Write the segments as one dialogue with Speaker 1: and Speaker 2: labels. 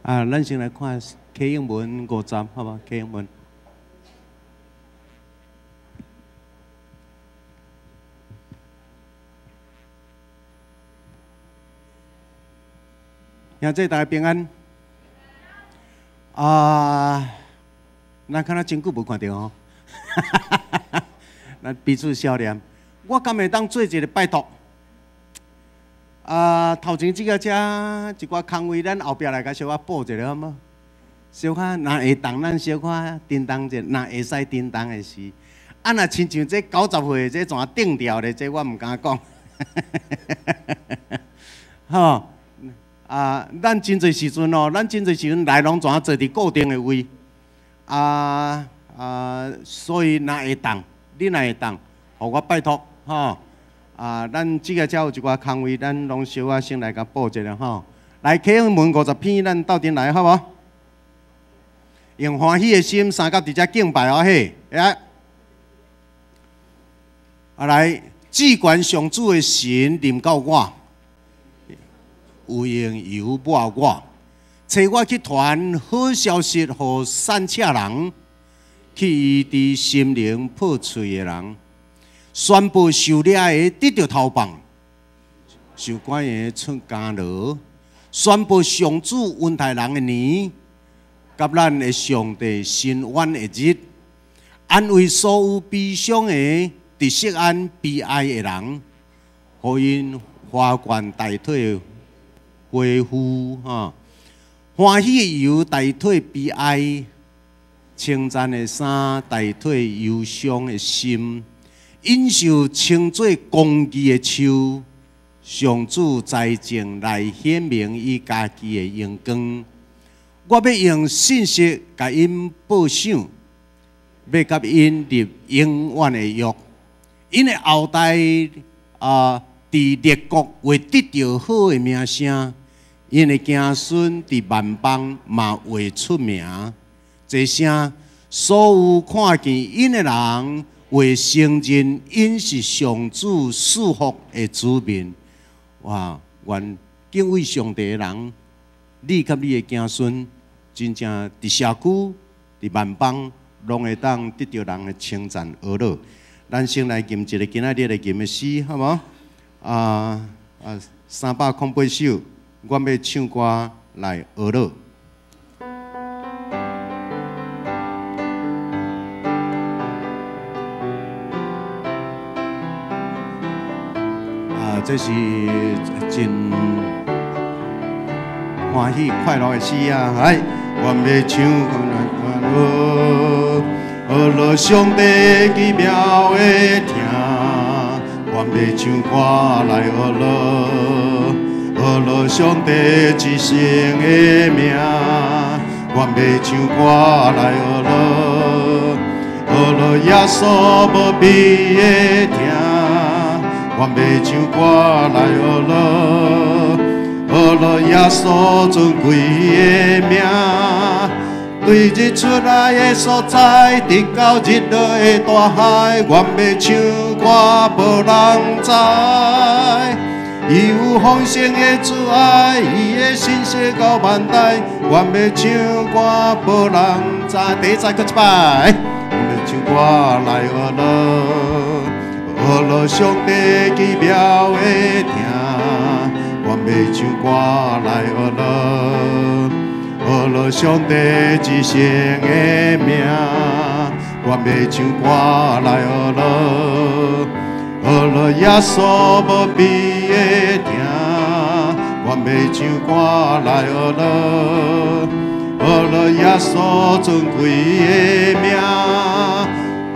Speaker 1: 啊，咱先來看啟應文五十，好無？啟應文。兄弟，大家平安。啊，咱敢若真久無看著吼，咱彼此笑臉。我敢會當做一個拜託？啊，頭前這个遮一寡空位，咱後壁來共小可補一下好無？小可若會當，咱小可叮當者，若會使叮當的時，啊，若親像這90歲這怎定掉咧？這我毋敢講。吼，啊，咱真濟時陣哦，咱真濟時陣來攏怎坐佇固定的位，啊啊，所以若會當，你若會當，予我拜託，吼。啊，咱這个遮有一寡空位，咱攏小可先來共補一下吼。來，啟應文50篇，咱鬥陣來好無？用歡喜的心，相佮佇遮敬拜哦嘿，啊，啊來，至懸上主的神臨到我，有用油抹我，差我去傳好消息予散赤人，去醫治心靈破碎的人。宣布受掠的得著投放，受關的出監牢，宣布上主恩待人的年，佮咱的上帝伸冤的日，安慰所有悲傷的、佇錫安悲哀的人，予𪜶花冠代替恢復，吼，歡喜的油代替悲哀，稱讚的衫代替憂傷的心。忍受稱做公義的樹，上主財政來顯明伊家己的榮光。我欲用信實共𪜶報賞，欲佮𪜶立永遠的約。𪜶的後代啊，佇列國會得著好的名聲，𪜶的子孫佇萬邦嘛會出名。這聲所有看見𪜶的人，會承認𪜶是上主賜福的子民。哇！願敬畏上帝的人，你佮你的子孫，真正佇社區、佇萬邦，攏會當得著人的稱讚呵咾。咱先來吟一个今仔日來吟的詩，好無？啊啊，308首，我欲唱歌來呵咾。啊，這是真歡喜快樂的詩啊！來，我欲唱歌來呵咾上帝奇妙的疼，我欲唱歌來呵咾呵咾上帝至聖的名，我欲唱歌來呵咾呵咾耶穌無比的疼。我欲唱歌來呵咾呵咾耶穌尊貴的名，對日出來的所在，直到日落的大海，我欲唱歌無人知。伊有豐盛的慈愛，伊的信實到萬代，我欲唱歌無人知。第一再閣一擺，我欲唱歌來呵咾呵咾上帝奇妙的疼，我欲唱歌來呵咾呵咾上帝至聖的名，我欲唱歌來呵咾呵咾耶穌無比的疼，我欲唱歌來呵咾呵咾耶穌尊貴的名。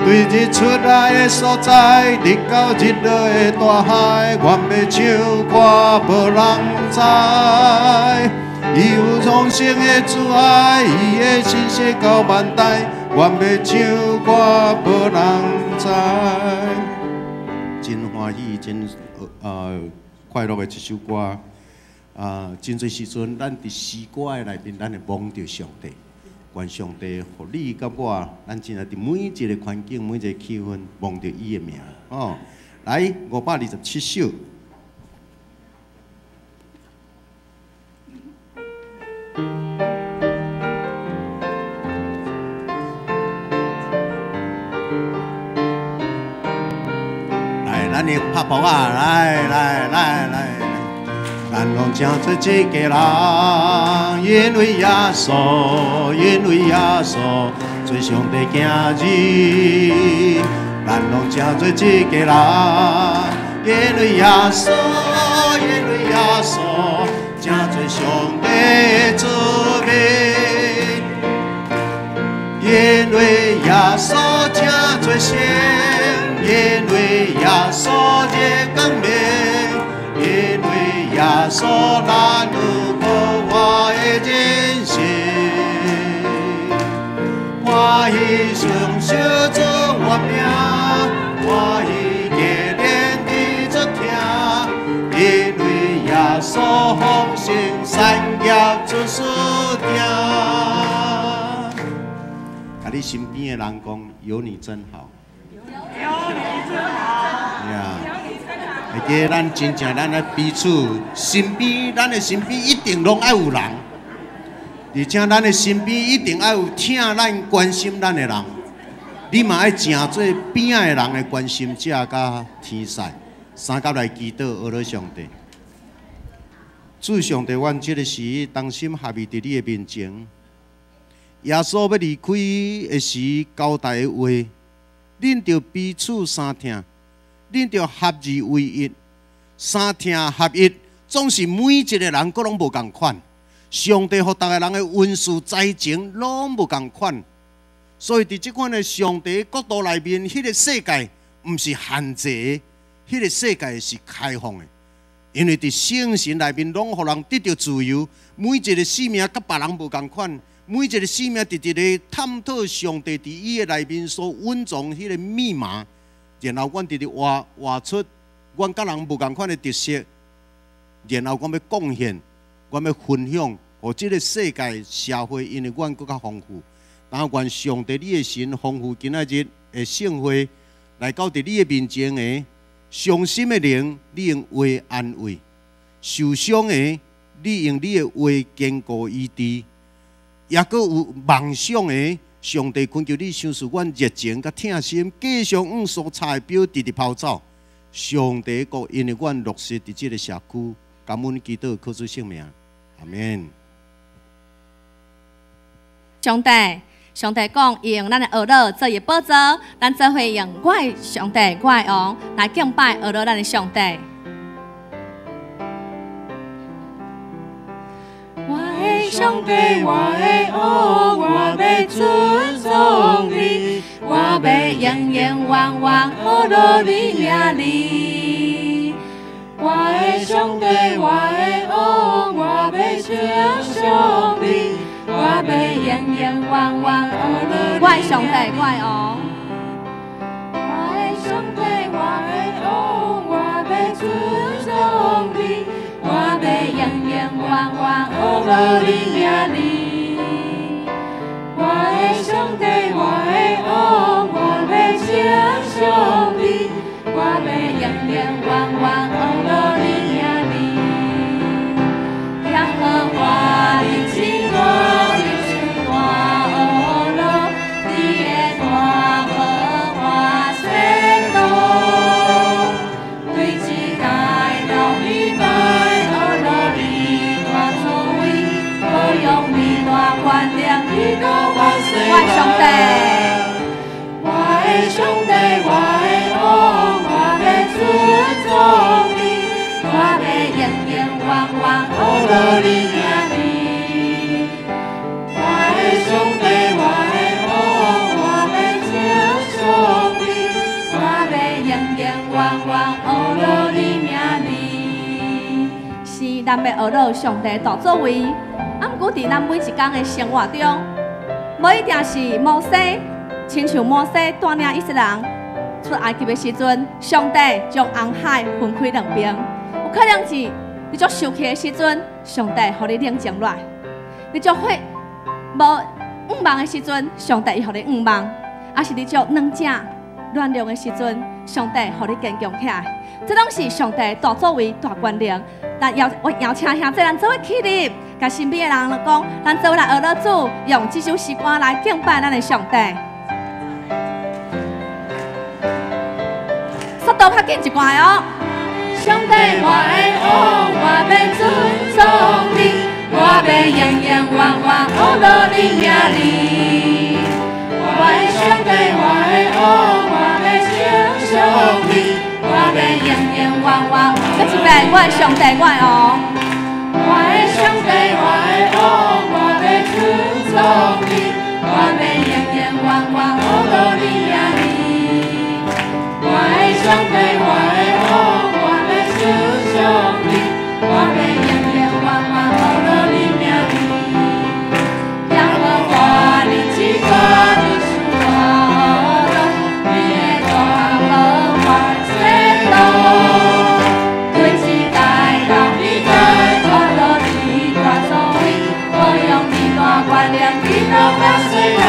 Speaker 1: 對日出來的所在，直到日落的大海，我欲唱歌無人知。伊有豐盛的慈愛，伊的信實到萬代，我欲唱歌無人知。真歡喜，真快樂的一首歌。啊，真濟時陣，咱佇詩歌的內面，咱會摸著上帝。願上帝予你佮我，咱真正佇每一个環境、每一个氣氛，摸著伊的名。哦，來527首。咱用拍噗仔，來來來來來，咱攏成做一家人，因為耶穌，因為耶穌做上帝囝兒，咱攏成做一家人，因為耶穌，因為耶穌成做上帝子民，因為耶穌成做聖，因為耶穌的光明，因為耶穌咱有過活的人生，歡喜承受主我命，歡喜結連的主聽，因為耶穌豐盛產業出書聽。共你身邊的人講，有你真好。
Speaker 2: 有你真好。
Speaker 1: 呀，會記咱真正咱的彼此身邊，咱的身邊一定攏愛有人，而且咱的身邊一定愛有疼咱、關心咱的人。你嘛愛成做邊仔的人的關心者佮天使，三甲來祈禱，阿羅上帝。主上帝，阮這個時同心合意佇你的面前。耶穌欲離開的時，交代的話，恁著彼此相疼，恁著合二為一，相疼合一，總是每一個人閣攏無仝款。上帝予逐个人的恩賜才情攏無仝款，所以佇這款的上帝國度內面，彼個世界毋是限制的，彼個世界是開放的。因為佇聖神內面，攏予人得著自由，每一個生命佮別人無仝款。每一個生命直直咧探討上帝佇伊的內面所蘊藏彼個密碼，然後阮直直活活出阮佮人無仝款的特色，然後阮欲貢獻，阮欲分享，予這個世界社會，因為阮閣較豐富。但願上帝你的神豐富今仔日的聖會來到佇你的面前的傷心的靈，你用話安慰；受傷的，你用你的話堅固醫治。抑閣有夢想的，上帝懇求你賞賜阮熱情佮疼心，繼續往所查的標直直跑走。上帝國因為阮落實佇這个社區，感恩祈禱，靠主聖名，阿們。
Speaker 3: 上帝，上帝講，用咱的呵咾做伊寶座，咱做伙用我的上帝，我的王來敬拜呵咾咱的上帝。
Speaker 2: 我的上帝，我的王，我欲尊崇你，我欲永永遠遠呵咾你名字。我的上帝，我的王，我欲稱頌你，我欲永永遠遠呵咾
Speaker 3: 我的上帝，我的王。
Speaker 2: 我的上帝，我的王，我欲尊崇你，我欲永永遠遠呵咾你名字。我的上帝，我的王，我欲稱頌你，我欲永永遠遠呵咾你名字。耶和華你真大，你真大呵咾，你的大無法說道，對一代到一代呵咾你大作為，保養你大權能，直到萬世
Speaker 3: 我的上帝，
Speaker 2: 我的上帝，我的王，我欲尊崇你，我欲永永遠遠呵咾你名字。我的上帝，我的王，我欲稱頌你，我欲永永遠遠呵咾你名字。
Speaker 3: 是咱欲呵咾上帝大作為，啊，毋過佇咱每一工的生活中，無一定是摩西，親像摩西帶領以色列人出埃及的時陣，上帝將紅海分開兩邊。有可能是你足受氣的時陣，上帝予你冷靜落來；你足火無向望的時陣，上帝伊予你向望；抑是你足軟正軟弱的時陣，上帝予你堅強起來。這攏是上帝大作為、大權能。咱邀我邀請兄弟咱做伙起立，共身邊的人講，咱做伙來呵咾主，用這首詩歌來敬拜咱的上帝。速度較緊一掛哦。
Speaker 2: 上帝我的王，我欲尊崇你，我欲永永遠遠學落你名字。我的上帝我的王，我欲稱頌你，我欲永永遠遠。
Speaker 3: 閣一遍，我的上帝我的王。
Speaker 2: 我的上帝我的王，我欲尊崇你，我欲永永遠遠學落你名字。我的上帝我的王，我欲尊崇你，我欲永永遠遠學落你名字。耶和華你至高，你是我你的大無法制度，对一代到一代，看到你大作為，保養你大權能，直到百世代。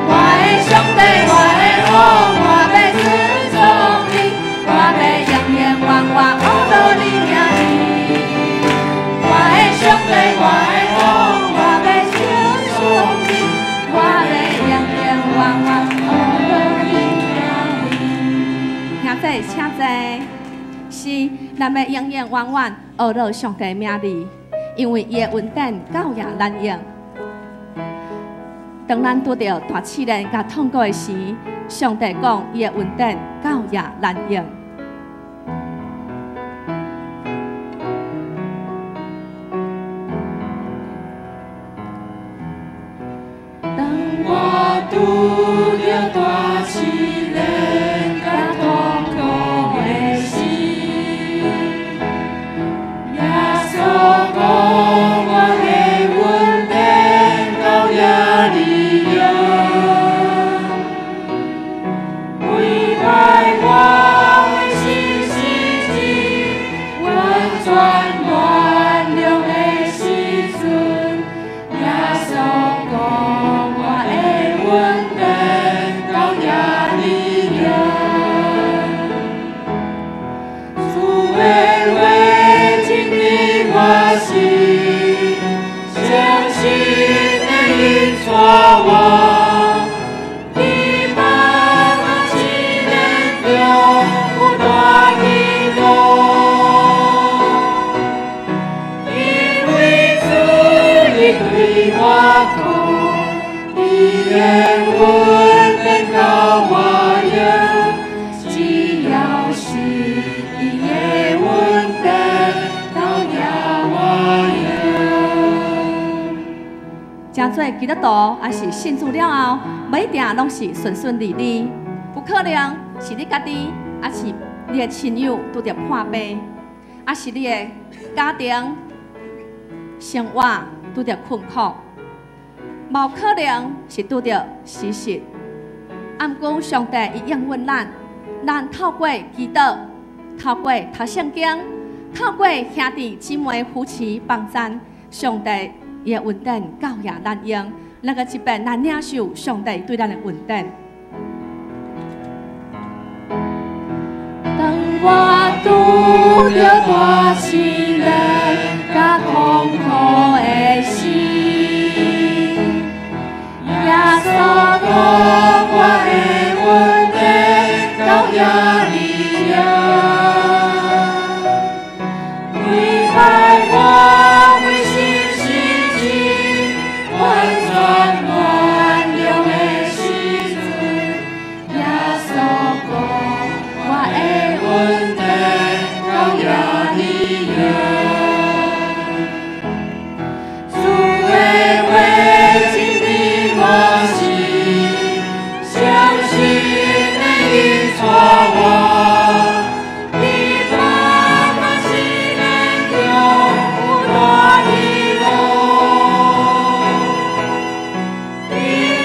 Speaker 2: 我的上帝，我的王，我欲尊崇你，我欲永永遠遠學落你名字。我的上帝，我的王，我欲稱頌你，我欲永永遠遠學落你名字。
Speaker 3: 兄弟，請坐。是，咱欲永永遠遠學落上帝名字，因為伊的恩典夠也難用。當咱拄著大試煉佮痛苦的時，上帝講伊的恩典夠也難用。
Speaker 2: 當我拄著大試煉佮痛苦的時，耶穌講我的恩典夠也利用，每擺我灰心失志，完全軟弱的時陣，耶穌講我的恩典夠也利用。主的話真理我信，相信的引帶我，伫百般試煉中有大喜樂。因為主伊對我講，伊的恩典夠我用，只要是伊的恩典夠也我用。
Speaker 3: 成做基督徒，抑是信主了後，無一定攏是順順利利。有可能是你家己，抑是你的親友拄著破病，抑是你的家庭生活拄著困苦，嘛有可能是拄著時事。啊，毋過上帝伊應允咱，咱透過祈禱、透過讀聖經、透過兄弟姊妹扶持幫贊，上帝伊的恩典夠也難用。咱閣一遍來領受上帝對咱的恩典。
Speaker 2: 當我拄著大試煉佮痛苦的時，耶穌講我的恩典夠也利用，每擺我灰心失志，完全軟弱的時陣，耶穌講我的恩典夠也利用。主的話真理我信，相信的引帶我，伫百般試煉中有大喜樂。因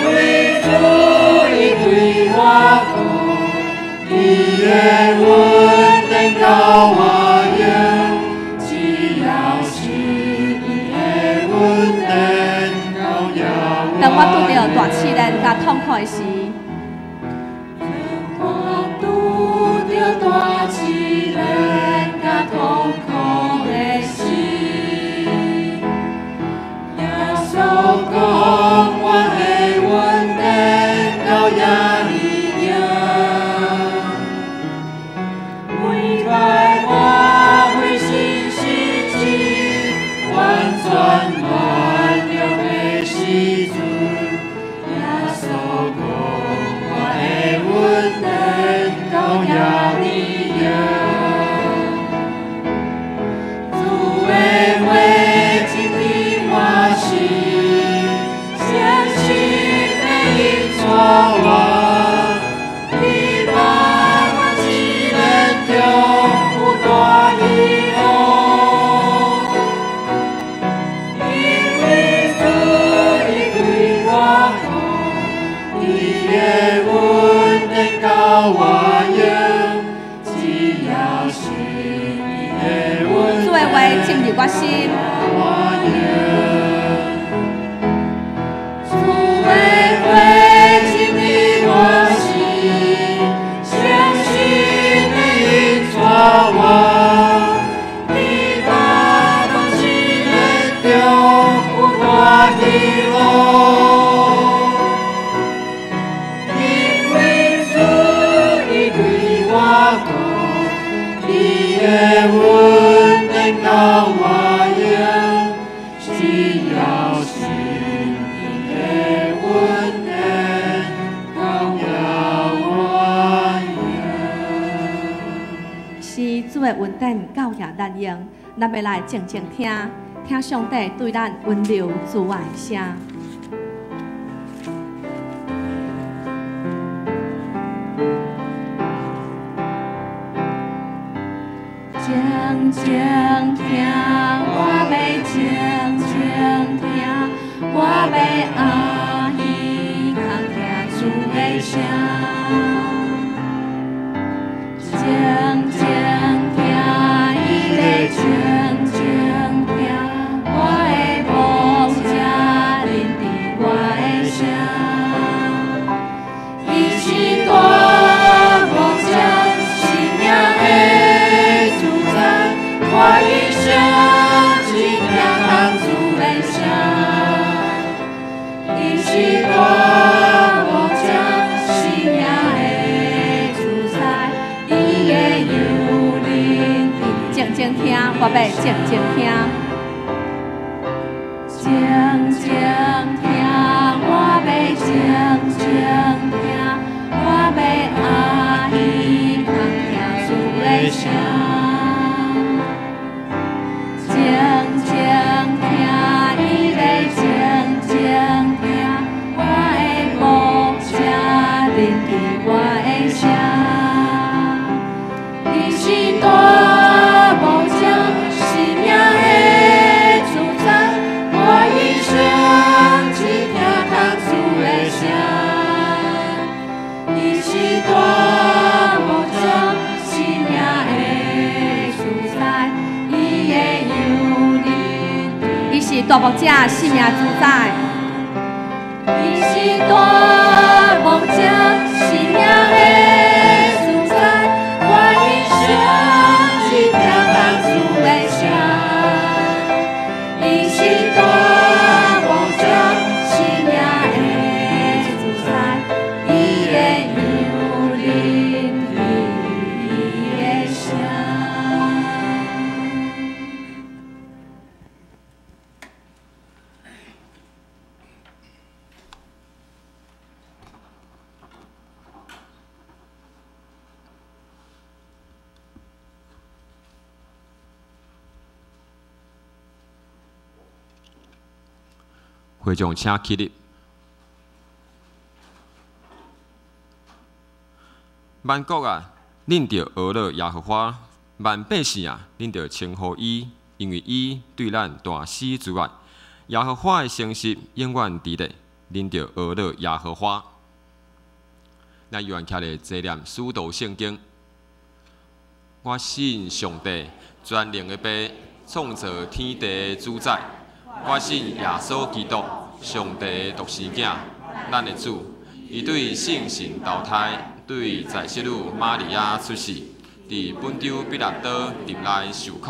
Speaker 2: 為主伊對我講，伊的恩典夠我用，只要是伊的恩典夠也
Speaker 3: 當我拄著大試煉佮痛苦的時，
Speaker 2: 我拄著大試煉佮痛苦的時，耶穌講我的恩典夠也利用，
Speaker 3: 深入我心。
Speaker 2: 主的话深入我心，相信你引带我，伫大东西的中有大喜乐。因为主伊对我讲，伊的恩典够我用，只要信伊的恩典够我用。
Speaker 3: 是主的恩典够额咱用，咱欲來靜靜聽，聽上帝對咱溫柔慈愛的聲。
Speaker 2: 靜靜聽，我欲靜靜聽，我欲阿耳孔聽主的聲。靜靜聽，伊咧靜靜聽，我的牧者聆聽我的聲。伊是大牧者，生命的主宰，我一生只聽從主的聲。伊是大牧者，生命的主宰，伊的羊聆聽。
Speaker 3: 靜靜聽，我欲靜靜聽。
Speaker 2: 靜靜聽，我欲靜靜聽，我欲阿耳孔聽主的聲。靜靜聽，伊咧靜靜聽，我的牧者聆聽我的聲。伊是大牧者，生命的主宰，我一生只聽從主的聲。伊是大牧者，生命的主宰，伊的羊聆聽。
Speaker 3: 伊是大牧者，生命主宰。
Speaker 2: 伊是大牧者，生命的主宰，我一生只聽從主的聲。伊是大牧者，生命的主宰，伊的羊聆聽伊的聲。
Speaker 4: 會眾請起立。萬國啊，恁著學樂耶和華；萬百姓啊，恁著稱呼伊，因為伊對咱大施慈愛。耶和華的誠實永遠佇咧，恁著學樂耶和華。咱猶原徛咧坐念使徒聖經。我信上帝，全能的父，創造天地的主宰。我信耶穌基督，上帝的獨生囝，咱的主。伊對聖神投胎，對在聖女瑪利亞出世，佇本丟彼拉多入內受苦，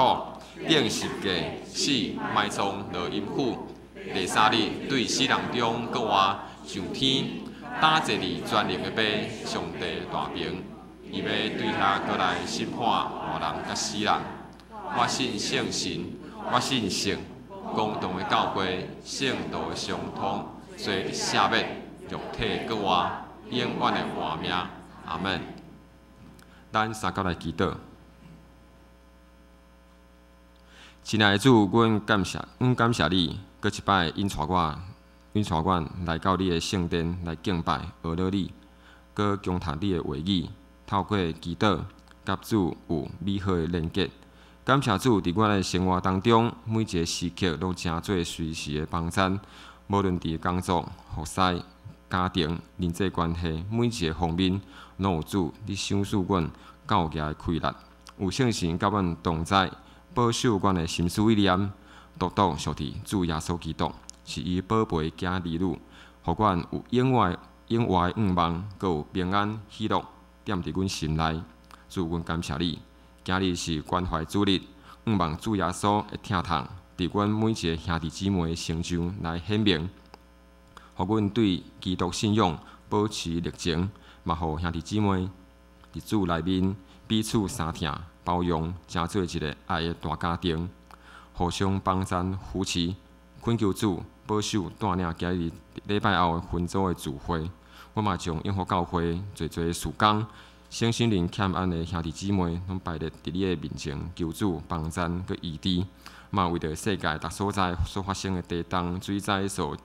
Speaker 4: 釘十架死，埋葬落陰府。第三日對死人中閣活，上天，擔坐佇全能的父上帝大爿。伊欲對遐閣來審判活人佮死人。我信聖神，我信聖公同的教會，聖徒的相通，罪得赦免，肉體閣活，永遠的活命。阿們。咱三甲來祈禱。親愛的主，阮感謝，阮感謝你，閣一擺引帶我，引帶阮來到你的聖殿來敬拜、學樂你，閣恭讀你的話語，透過祈禱，佮主有美好的連結。感謝主，佇阮的生活當中，每一个時刻攏成做隨時的幫贊。無論佇工作、服侍、家庭、人際關係，每一个方面，攏有主你賞賜阮夠額的氣力，有聖神佮阮同在，保守阮的心思意念，独独属佇主耶稣基督，是伊寶貝囝兒女，予阮有永遠永活的願望，閣有平安喜樂踮佇阮心內。主，阮感謝你，今日是關懷主日，向望主耶穌的疼痛，佇阮每一个兄弟姊妹的身上來顯明，予阮對基督信仰保持熱情，嘛予兄弟姊妹佇主內面彼此相疼包容，成做一个愛的大家庭，互相幫贊扶持。懇求主保守帶領今日禮拜後分組的聚會，我嘛將永福教會濟濟事工、身心靈欠安的兄弟姊妹，攏擺列佇你的面前，求主幫贊佮醫治。嘛為著世界逐所在所發生的地動、水災所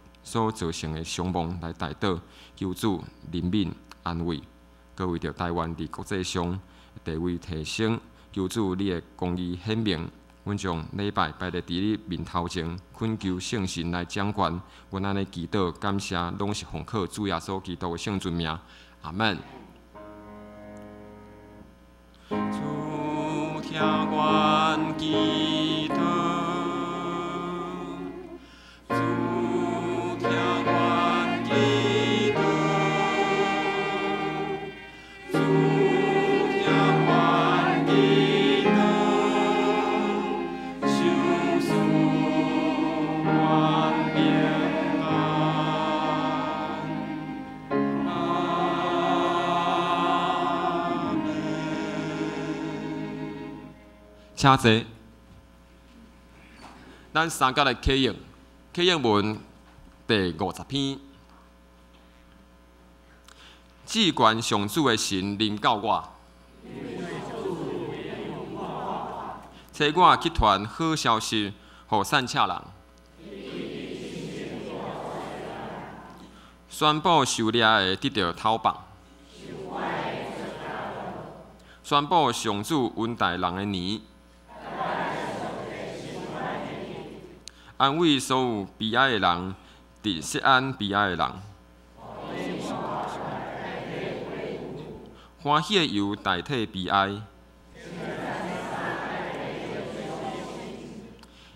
Speaker 4: 造成的傷亡來代禱，求主憐憫安慰。閣為著台灣佇國際上地位提升，求主你的公義顯明。阮將禮拜擺列佇你面頭前，懇求聖神來掌權。阮按呢祈禱感謝，攏是奉靠主耶穌基督的聖尊名。阿門。主聽阮祈禱，主聽阮祈禱，主聽阮祈禱，賞賜阮平安。阿們。請坐。咱三角來啟應，啟應文第50篇。至懸上主的神臨到我，差我去傳好消息予散赤人，宣布受掠的得著討放，宣布上主恩待人的年。安慰所有悲哀的人，佇錫安悲哀的人，歡喜的油代替悲哀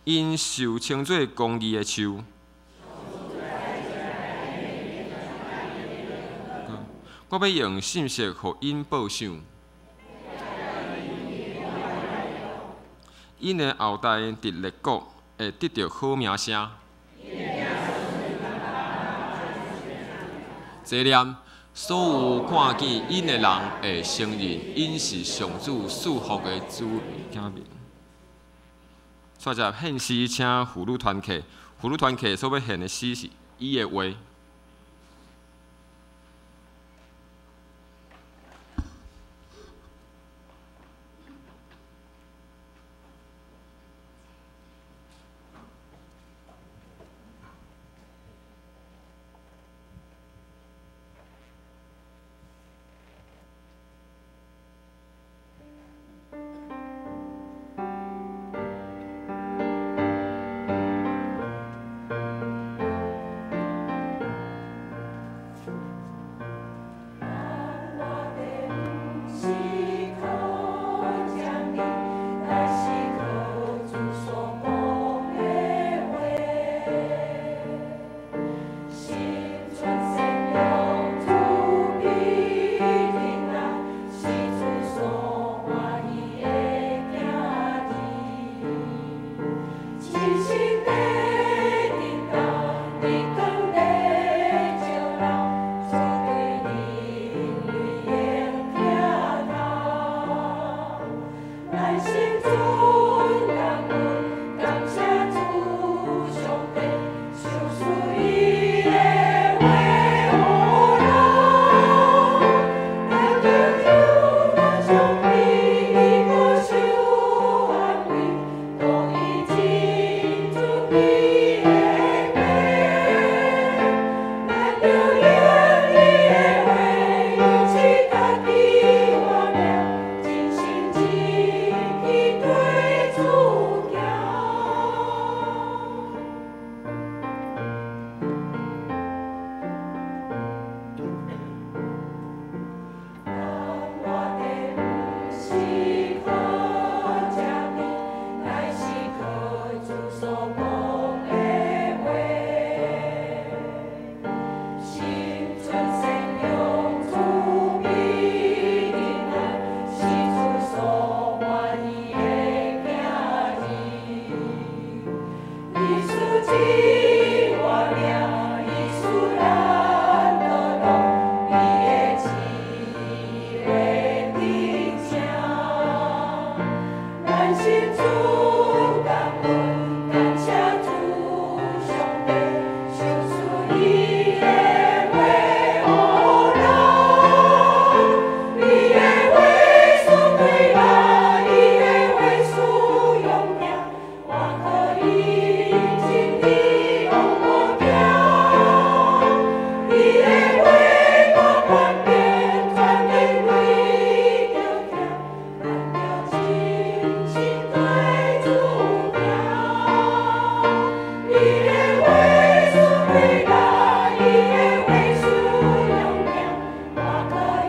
Speaker 4: ，𪜶受稱做公義的樹。我欲用信息予𪜶報賞，𪜶的後代佇列國會得著好名聲。這念所有看見𪜶的人會承認，𪜶是上主賜福的主子民。煞接獻詩，請婦女團契，婦女團契所欲獻的詩是伊的話。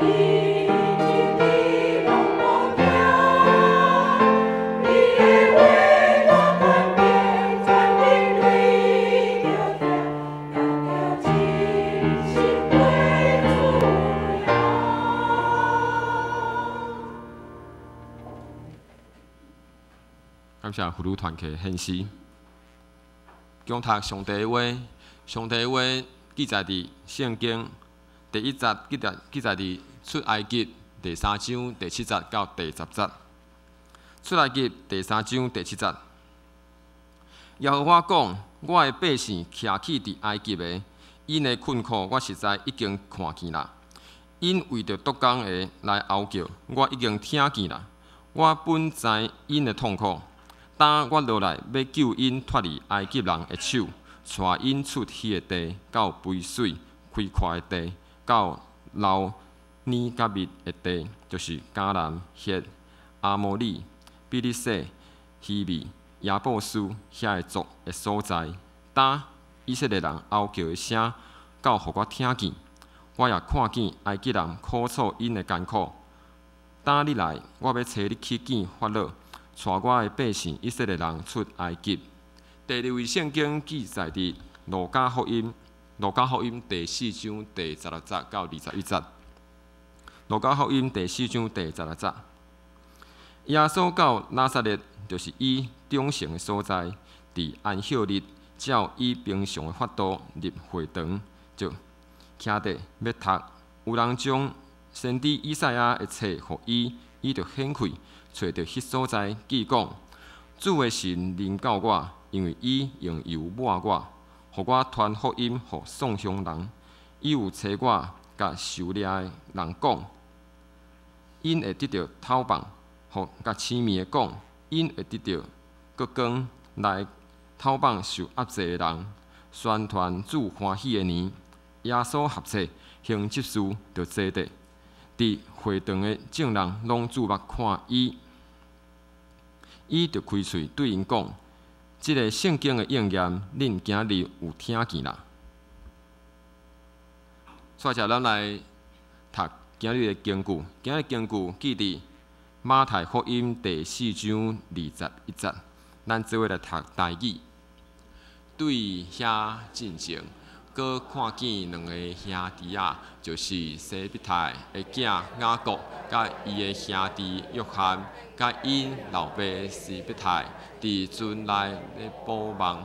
Speaker 2: 伊真理拢无惊，你的话大权柄，全人类著听，咱著真心对主行。
Speaker 4: 感谢妇女团契献诗，恭读上帝的话，上帝的话记载伫圣经第一节记载伫出埃及第三章第七节到第十节。出埃及第三章第七节，耶和华讲：我的百姓徛起伫埃及的，𪜶的困苦我实在已经看见啦。𪜶为著督工的来哀叫，我已经听见啦。我本知𪜶的痛苦。当我落来欲救𪜶脫離埃及人的手，帶𪜶出彼个地，到肥水開闊的地，到流奶佮蜜的地，就是迦南、赫、阿摩利、比利洗、希未、耶布斯遐个族的所在。当以色列人哀叫的聲到予我聽見，我也看見埃及人苦楚𪜶的艱苦。當你來，我欲差你去見法老，帶我的百姓以色列人出埃及。第二位聖經記載佇路加福音，路加福音第四章第十六節到21節。路加福音第四章第十六節，耶穌到拿撒勒，就是伊長成的所在，佇安息日照伊平常的法度入會堂，就徛佇欲讀。有人將先知以賽亞的冊予伊，伊就掀開，揣著彼所在，記講：主的神臨到我，因為伊用油抹我，予我傳福音予喪鄉人。伊有差我共受掠的人講，𪜶會得著透放；予共痴迷的講，𪜶會得著閣光來透放受壓制的人，宣傳主歡喜的年。耶穌合冊行這事，就坐佇。佇會堂的眾人攏注目看伊，伊就開喙對𪜶講：這个聖經的應驗，恁今日有聽見啦。煞者，咱來讀今日的經句。今日經句記佇馬太福音第四章21節。咱做伙來讀台語。對遐進前，閣看見兩个兄弟仔，就是西庇太的囝雅各，佮伊的兄弟約翰，佮𪜶老爸西庇太，佇船內咧補網。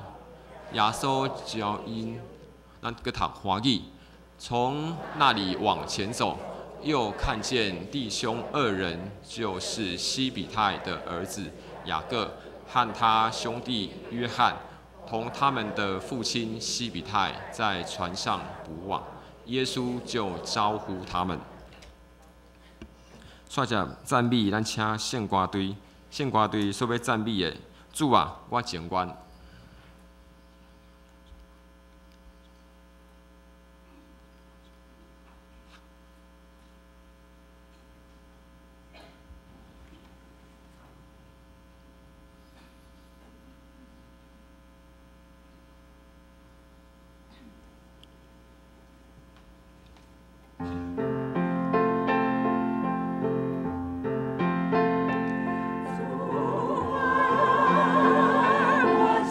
Speaker 4: 耶穌召𪜶，咱閣讀華語。從那裡往前走，又看見弟兄二人，就是西庇太的兒子雅各和他兄弟約翰，同他們的父親西庇太在船上捕網。耶穌就招呼他們。煞者讚美，咱請聖歌隊，聖歌隊所欲讚美的主啊，我情願。
Speaker 2: 主啊，我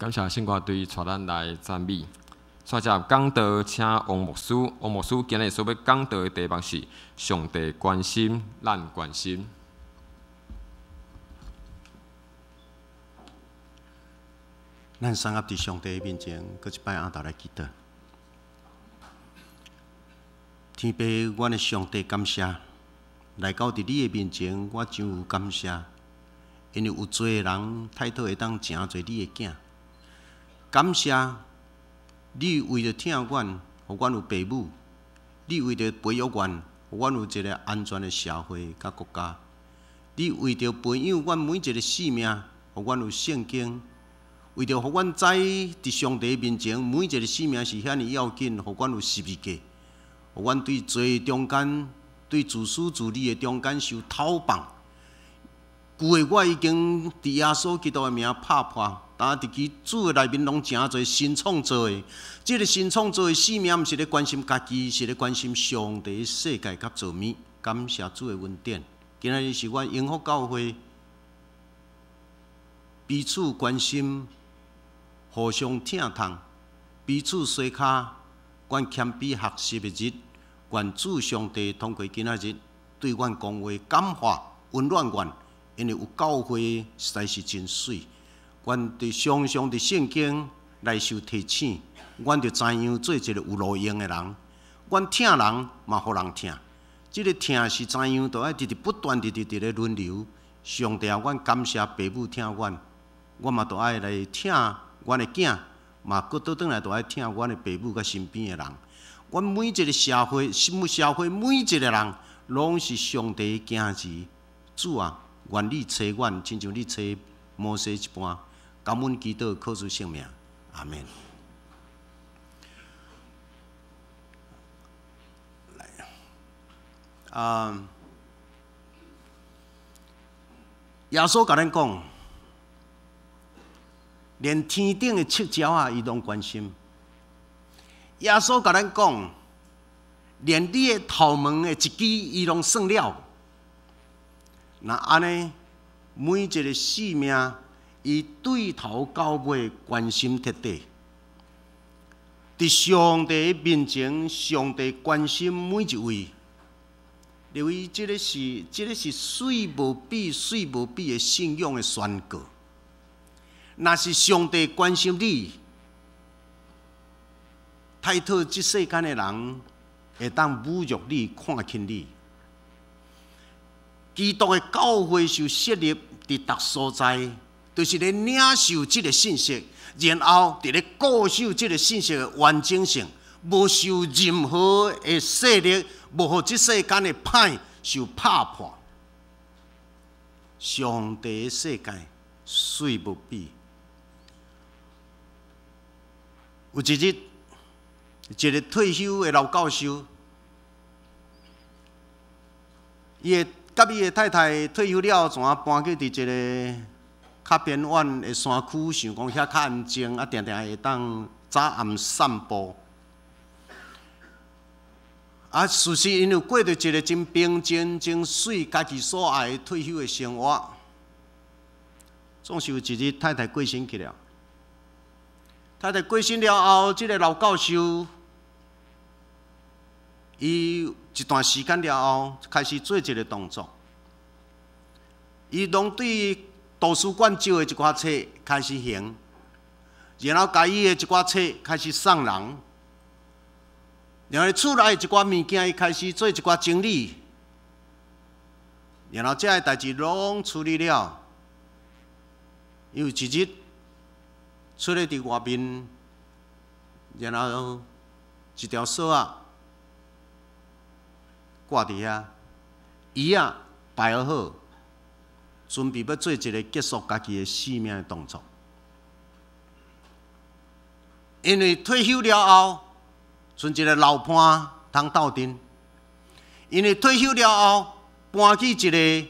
Speaker 4: 感謝聖歌隊帶咱來讚美。煞接講道，請王牧師。王牧師今日所欲講道的題目是：上帝關心，咱關心。
Speaker 1: 咱三合佇上帝面前，閣一擺按頭來祈禱。天父，阮的上帝，感謝來到佇你的面前，我真有感謝，因為有濟人太討會當成做你的囝。感謝你為著疼阮，予阮有爸母；你為著培育阮，予阮有一个安全的社會佮國家；你為著培養阮每一个生命，予阮有聖經；為著予阮知佇上帝面前每一个生命是遐爾要緊，予阮有十字架，予阮對罪中間、對自私自利的中間受討放。舊的我已經佇耶穌基督的名拍破。啊！佇基主的內面，攏成做新創造的。這个新創造的生命，毋是咧關心家己，是咧關心上帝世界佮造物。感謝主的恩典。今仔日是阮榮福教會彼此關心、互相疼痛、彼此相跤，阮謙卑學習的日。願主上帝通過今仔日對阮講話，感化、溫暖阮，因為有教會實在是真媠。阮佇常常佇聖經來受提醒，阮就知影做一个有路用的人。阮疼人嘛，予人疼。這个疼是知影，著愛直直不斷、直直直咧輪流。上帝啊，阮感謝爸母疼阮，我嘛著愛來疼阮的囝，嘛閣倒轉來著愛疼阮的爸母佮身邊的人。阮每一個社會、社會每一個人，攏是上帝的囝兒。主啊，願你差阮，親像你差摩西一般。感恩祈禱，靠主聖名，阿們。來，啊，耶穌共咱講，連天頂的赤鳥仔，伊攏關心。耶穌共咱講，連你的頭毛的一支，伊攏算了。若按呢，每一个生命，伊對頭到尾關心徹底，佇上帝面前，上帝關心每一位。認為這个是媠無比、媠無比的信仰的宣告。若是上帝關心你，太討這世間的人會當侮辱你、看輕你。基督的教會受設立佇逐所在，就是咧領受這個信息，然後佇咧固守這個信息的完整性，無受任何的勢力，無予這世間的歹受拍破。上帝的世界媠無比。有一日，一个退休的老教授，伊的佮伊的太太退休了，怎啊搬去佇一个較邊遠的山區，想講遐較安靜，啊，定定會當早暗散步。啊，事實𪜶有過著一个真平靜、真媠、家己所愛的退休的生活。總是有一日，太太過身去了。太太過身了後，這个老教授，伊一段時間了後，開始做一个動作。伊攏對圖書館借的一寡冊開始還，然後共伊的一寡冊開始送人，然後厝內一寡物件，伊開始做一寡整理，然後這个代誌攏處理了，有一日出來佇外面，然後一條索仔掛佇遐，椅仔擺好。準備欲做一个結束家己的生命的動作，因為退休了後，賰一个老伴通鬥陣。因為退休了後，搬去一个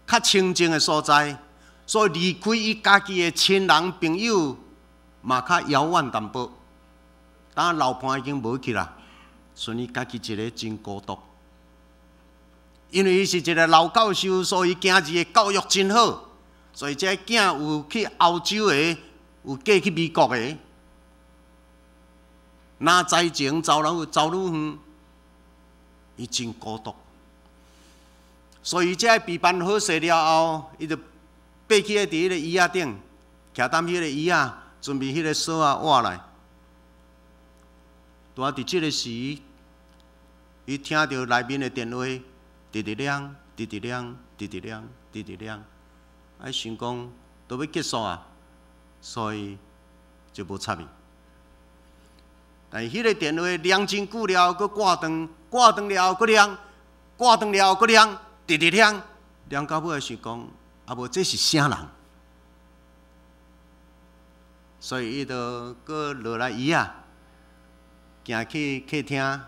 Speaker 1: 較清靜的所在，所以離開伊家己的親人朋友嘛較遙遠淡薄。當老伴已經無去啦，賰伊家己一个真孤獨。因為伊是一个老教授，所以囝兒的教育真好，所以這个囝有去歐洲的有嫁去美國的，若才情走人走愈遠，伊真孤獨。所以這備辦好勢了後，伊就爬起來佇彼個椅仔頂，徛踮彼個椅仔，準備彼個索仔倚來。拄仔佇這个時，伊聽著內面的電話，直直亮，直直亮，直直亮，直直亮，啊，想講都欲結束啊，所以就無插伊。但是彼個電話亮真久了後，閣掛斷，掛斷了後閣亮，掛斷了後閣亮，直直亮，亮到尾想講，啊無這是啥人？所以伊就閣落來椅仔，行去客廳，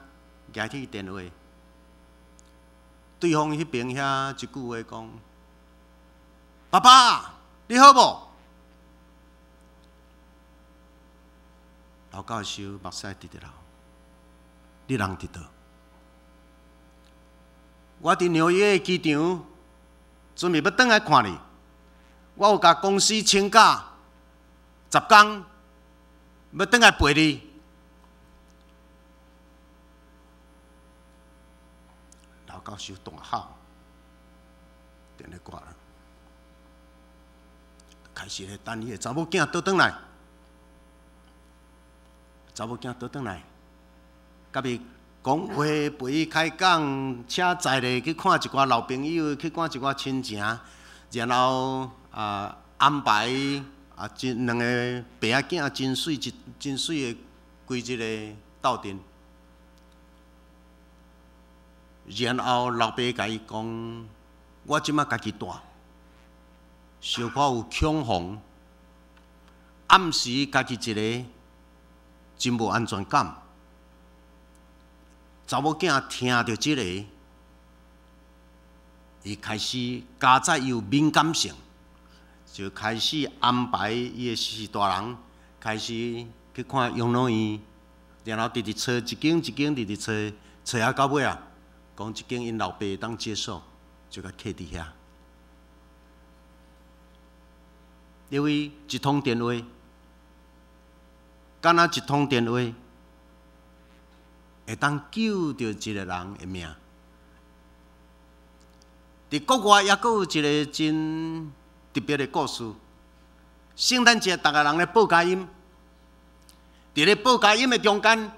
Speaker 1: 舉起電話，對方彼邊遐一句話講：爸爸，你好無？老教授目屎直直流，你人佇佗？我佇紐約的機場，準備欲轉來看你。我有共公司請假10工，欲轉來陪你。老教授大吼，電話掛了，開始咧等伊的查某囝倒轉來，查某囝倒轉來，共伊講話，陪伊開講，車載咧去看一寡老朋友，去看一寡親情，然後啊安排啊，真兩個爸仔囝真媠一真媠的規一个鬥陣。然後老爸共伊講：我這馬家己蹛，小可有恐慌，暗時家己一个真無安全感。查某囝聽著這個，伊開始加載伊有敏感性，就開始安排伊的序大人開始去看養老院，然後直直揣一間一間，直直揣揣啊到尾啊，講這間𪜶老爸會當接受，就共客佇遐。因為一通電話，敢若一通電話，會當救著一個人的命。佇國外猶閣有一個真特別的故事。聖誕節，逐个人咧報佳音，佇咧報佳音的中間，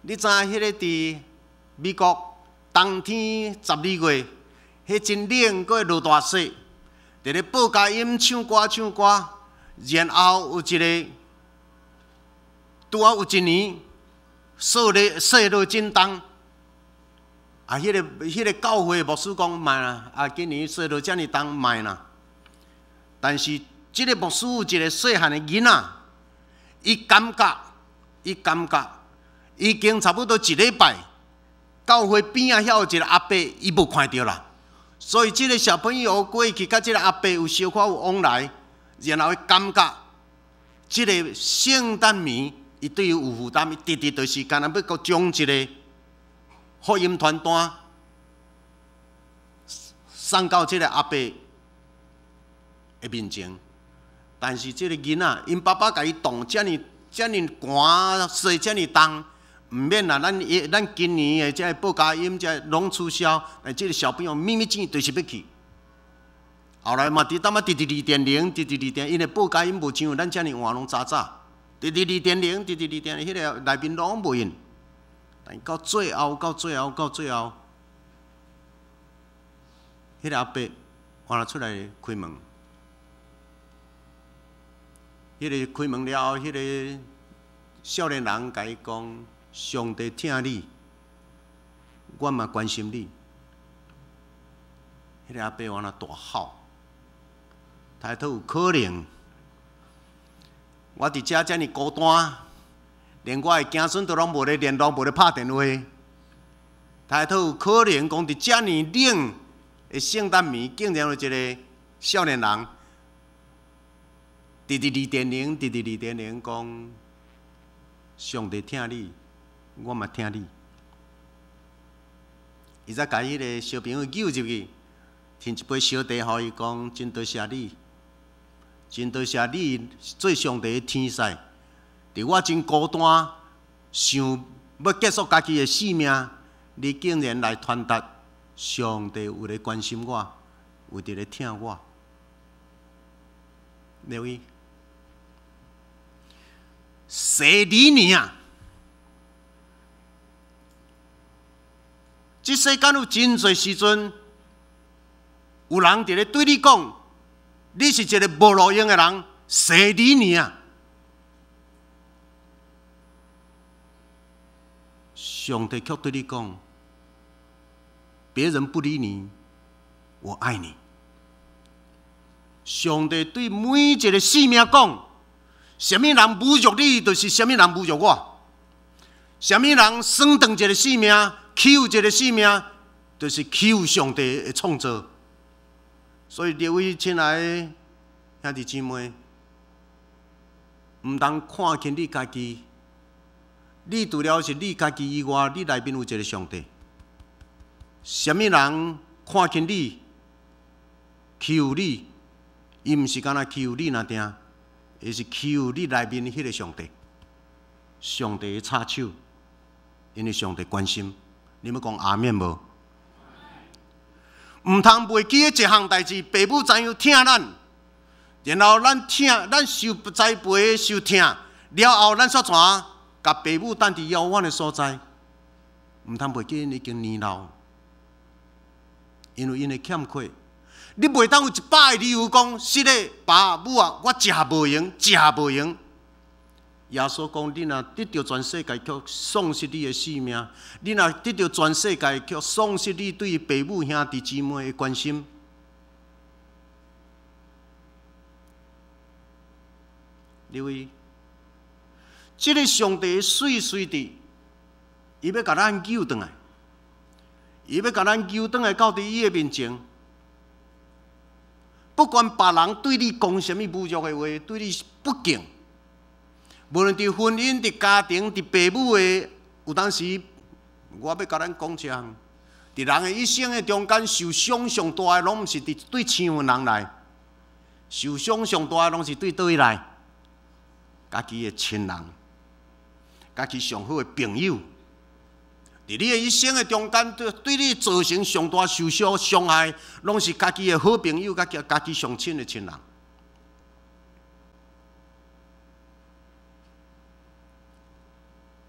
Speaker 1: 你知影彼个佇美國冬天12月，彼真冷，閣會落大雪，佇咧報佳音唱歌唱歌，然後有一个拄仔有一年，雪咧雪落真重，啊，彼个教會牧師講莫啦，啊，今年雪落遮爾重，莫啦。但是這个牧師有一个細漢的囡仔，伊感覺，伊感覺已經差不多一禮拜，教會邊仔遐有一个阿伯，伊無看著啦。所以這个小朋友過去佮這个阿伯有小可有往來，然後伊感覺這个聖誕暝，伊對伊有負擔，伊直直就是敢若欲閣將一个福音傳單送到這个阿伯的面前。但是這个囡仔，𪜶爸爸共伊凍遮爾遮爾寒，雪遮爾重，毋免啦。咱今年的這个報佳音，這攏取消。但這个小朋友秘密錢就是欲去。後來嘛，佇淡仔直直2.0，直直二點，因為報佳音無像咱遮爾晚攏早早，直直二點零，直直二點零，彼个內面攏無閒。但到最後，到最後，到最後，彼个阿伯換出來開門。彼个開門了後，彼个少年人共伊講：上帝疼你，我嘛關心你。彼个阿伯原來大吼，抬頭有可能，我佇遮遮爾孤單，連我的子孫都攏無咧聯絡，無咧拍電話。抬頭有可能講佇遮爾冷的聖誕暝，竟然有一个少年人，直直2.0，直直二點零講，上帝疼你，我嘛疼你。伊才共彼个小朋友揪入去，添一杯燒茶予伊講，真多謝你，真多謝你做上帝的天使，佇我真孤單，想欲結束家己的性命，你竟然來傳達上帝有咧關心我，有佇咧疼我。兩位，誰理你啊？這世間有真濟時陣，有人佇咧對你講，你是一個無路用的人，誰理你啊？上帝卻對你講，別人不理你，我愛你。上帝對每一個生命講，啥物人侮辱你，就是啥物人侮辱我；啥物人損斷一個生命，欺負一個生命，就是欺負上帝的創造。所以，各位親愛的兄弟姊妹，毋通看輕你家己。你除了是你家己以外，你內面有一個上帝。啥物人看輕你、欺負你，伊毋是干焦欺負你爾定，而是欺負你內面彼個上帝。上帝的插手，因為上帝關心。你欲講阿們無？毋通袂記得一項代誌，爸母知影疼咱，然後咱疼，咱受栽培、受疼了後，咱煞怎？共爸母等佇遙遠的所在，毋通袂記𪜶已經年老，因為𪜶的欠缺，你袂當有100個理由講，是咧，爸母啊，我食無閒，食無閒。耶穌講，你若得著全世界，卻喪失你的性命；你若得著全世界，卻喪失你對爸母兄弟姊妹的關心。你為這个上帝媠媠的，伊欲共咱救轉來，伊欲共咱救轉來到佇伊的面前。不管別人對你講啥物侮辱的話，對你不敬，無論佇婚姻、佇家庭、佇爸母的，有當時我欲共咱講一項，佇人的一生的中間受傷上大的，攏毋是佇對親的人來，受傷上大的攏是對佗位來？家己的親人，家己上好的朋友，佇你的一生的中間，對你造成上大受傷傷害，攏是家己的好朋友，佮家己上親的親人。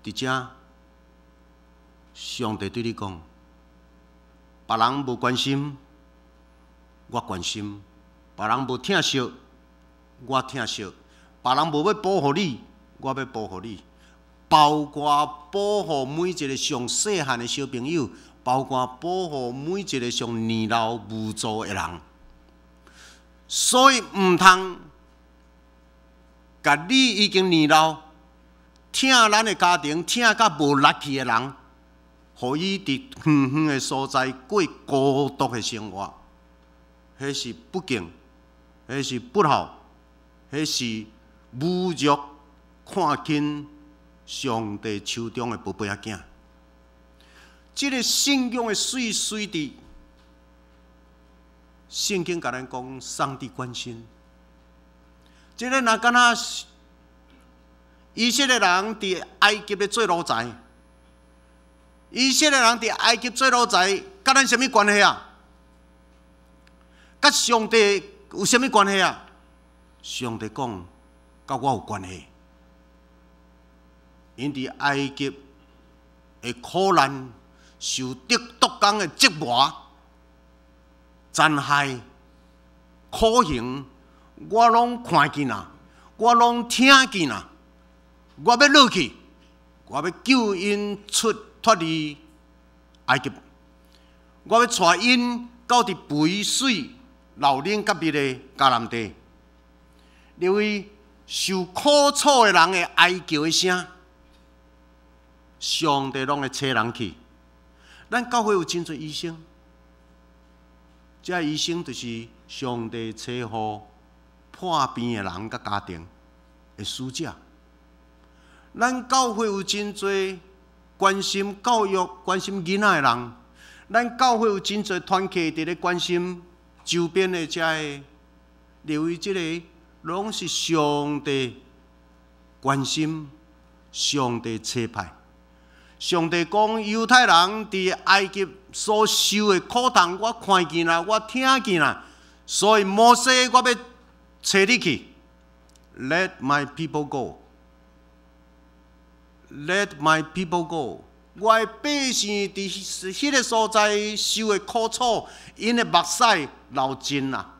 Speaker 1: 佇遮，上帝對你講：別人無關心，我關心；別人無疼惜，我疼惜；別人無欲保護你，我欲保護你。包括保護每一個上細漢的小朋友，包括保護每一個上年老無助的人。所以毋通，共你已經年老，疼咱的家庭，疼甲無力氣的人，予伊佇遠遠的所在過孤獨的生活，彼是不敬，彼是不孝，彼是侮辱、看輕上帝手中的寶貝仔囝。這个信仰的媠媠佇聖經共咱講，上帝關心。這个若敢若以色列人佇埃及咧做奴才，以色列人佇埃及做奴才，佮咱啥物關係啊？佮上帝有啥物關係啊？上帝講，佮我有關係。𪜶佇埃及的苦難，受得毒工的折磨、殘害、苦刑，我攏看見啦，我攏聽見啦。我欲落去，我欲救𪜶出脫離埃及，我欲帶𪜶到佇肥水流奶佮蜜的迦南地。因為受苦楚的人的哀叫的聲，上帝攏會差人去。咱教會有真濟醫生，這醫生就是上帝差予破病的人佮家庭的使者。咱教會有真濟關心教育、關心囡仔的人，咱教會有真濟團契佇咧關心周邊的遮个，認為這个攏是上帝關心，上帝差派。上帝講，猶太人佇埃及所受的苦痛，我看見啦，我聽見啦，所以摩西，我欲差你去，Let my people go，Let my people go。我的百姓佇彼个所在受的苦楚，𪜶的目屎流盡啦。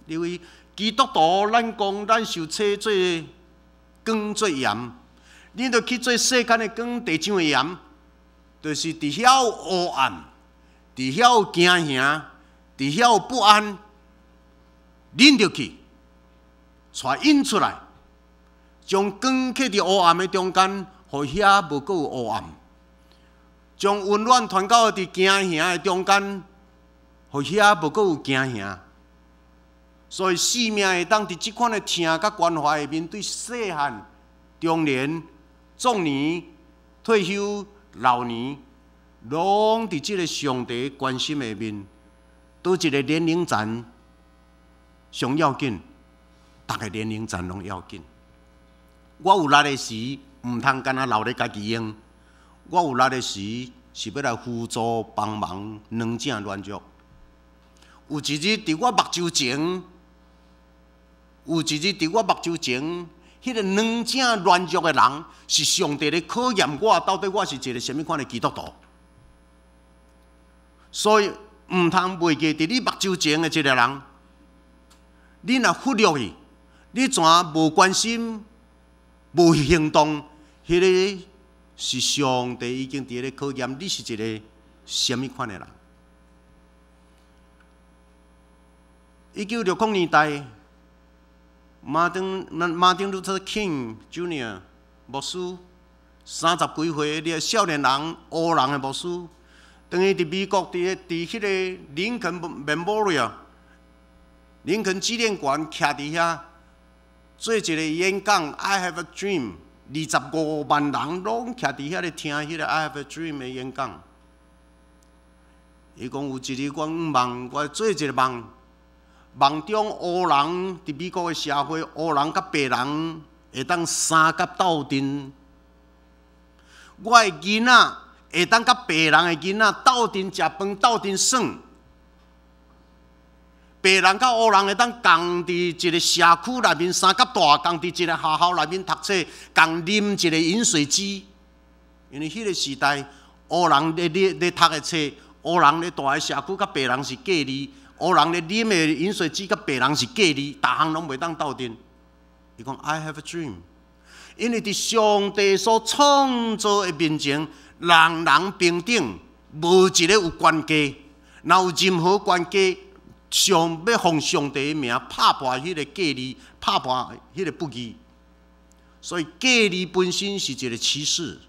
Speaker 1: 因為基督徒，咱講咱受洗做光做鹽，恁著去做世間的光，地上的鹽，就是佇遐有黑暗，佇遐有驚嚇，佇遐有不安，恁著去，帶𪜶出來，將光放佇黑暗的中間，予遐無閣有黑暗；將溫暖傳到佇驚嚇的中間，予遐無閣有驚嚇。所以使命會當佇這款的疼佮關懷下面，對細漢、中年、壯年、退休、老年，攏佇這个上帝關心下面，佗一个年齡層上要緊，逐个年齡層攏要緊。我有力的時，毋通干焦留咧家己用。我有力的時，是欲來輔助幫忙軟者軟弱。有一日佇我目睭前，有一日佇我目睭前，彼个軟者軟弱的人，是上帝咧考驗我，到底我是一个啥物款的基督徒。所以毋通袂記佇你目睭前的這个人，你若忽略伊，你怎無關心、無行動，彼个是上帝已經佇咧考驗你是一个啥物款的人。1960年代，馬丁路德金 Junior 牧師，30幾歲的少年人，黑人的牧師，當伊佇美國佇彼個林肯 Memorial 林肯紀念館徛佇遐做一个演講，I have a dream，25萬人攏徛佇遐咧聽彼个 I have a dream 的演講。伊講有一日我夢，我做一個夢，夢中黑人佇美國的社會，黑人佮白人會當相佮鬥陣。我的囡仔會當佮白人的囡仔鬥陣食飯，鬥陣耍。白人佮黑人會當仝佇一个社區內面相佮大，仝佇一个學校內面讀冊，仝啉一个飲水機。因為彼个時代，黑人咧咧咧讀的冊，黑人咧蹛的社區佮白人是隔離，黑人咧啉的飲水機佮白人是隔離，逐項攏袂當鬥陣。伊講 I have a dream，因為佇上帝所創造的面前，人人平等，無一个有懸低。若有任何懸低，上欲奉上帝的名拍破彼个隔離，拍破彼个不義。所以隔離本身是一个歧視，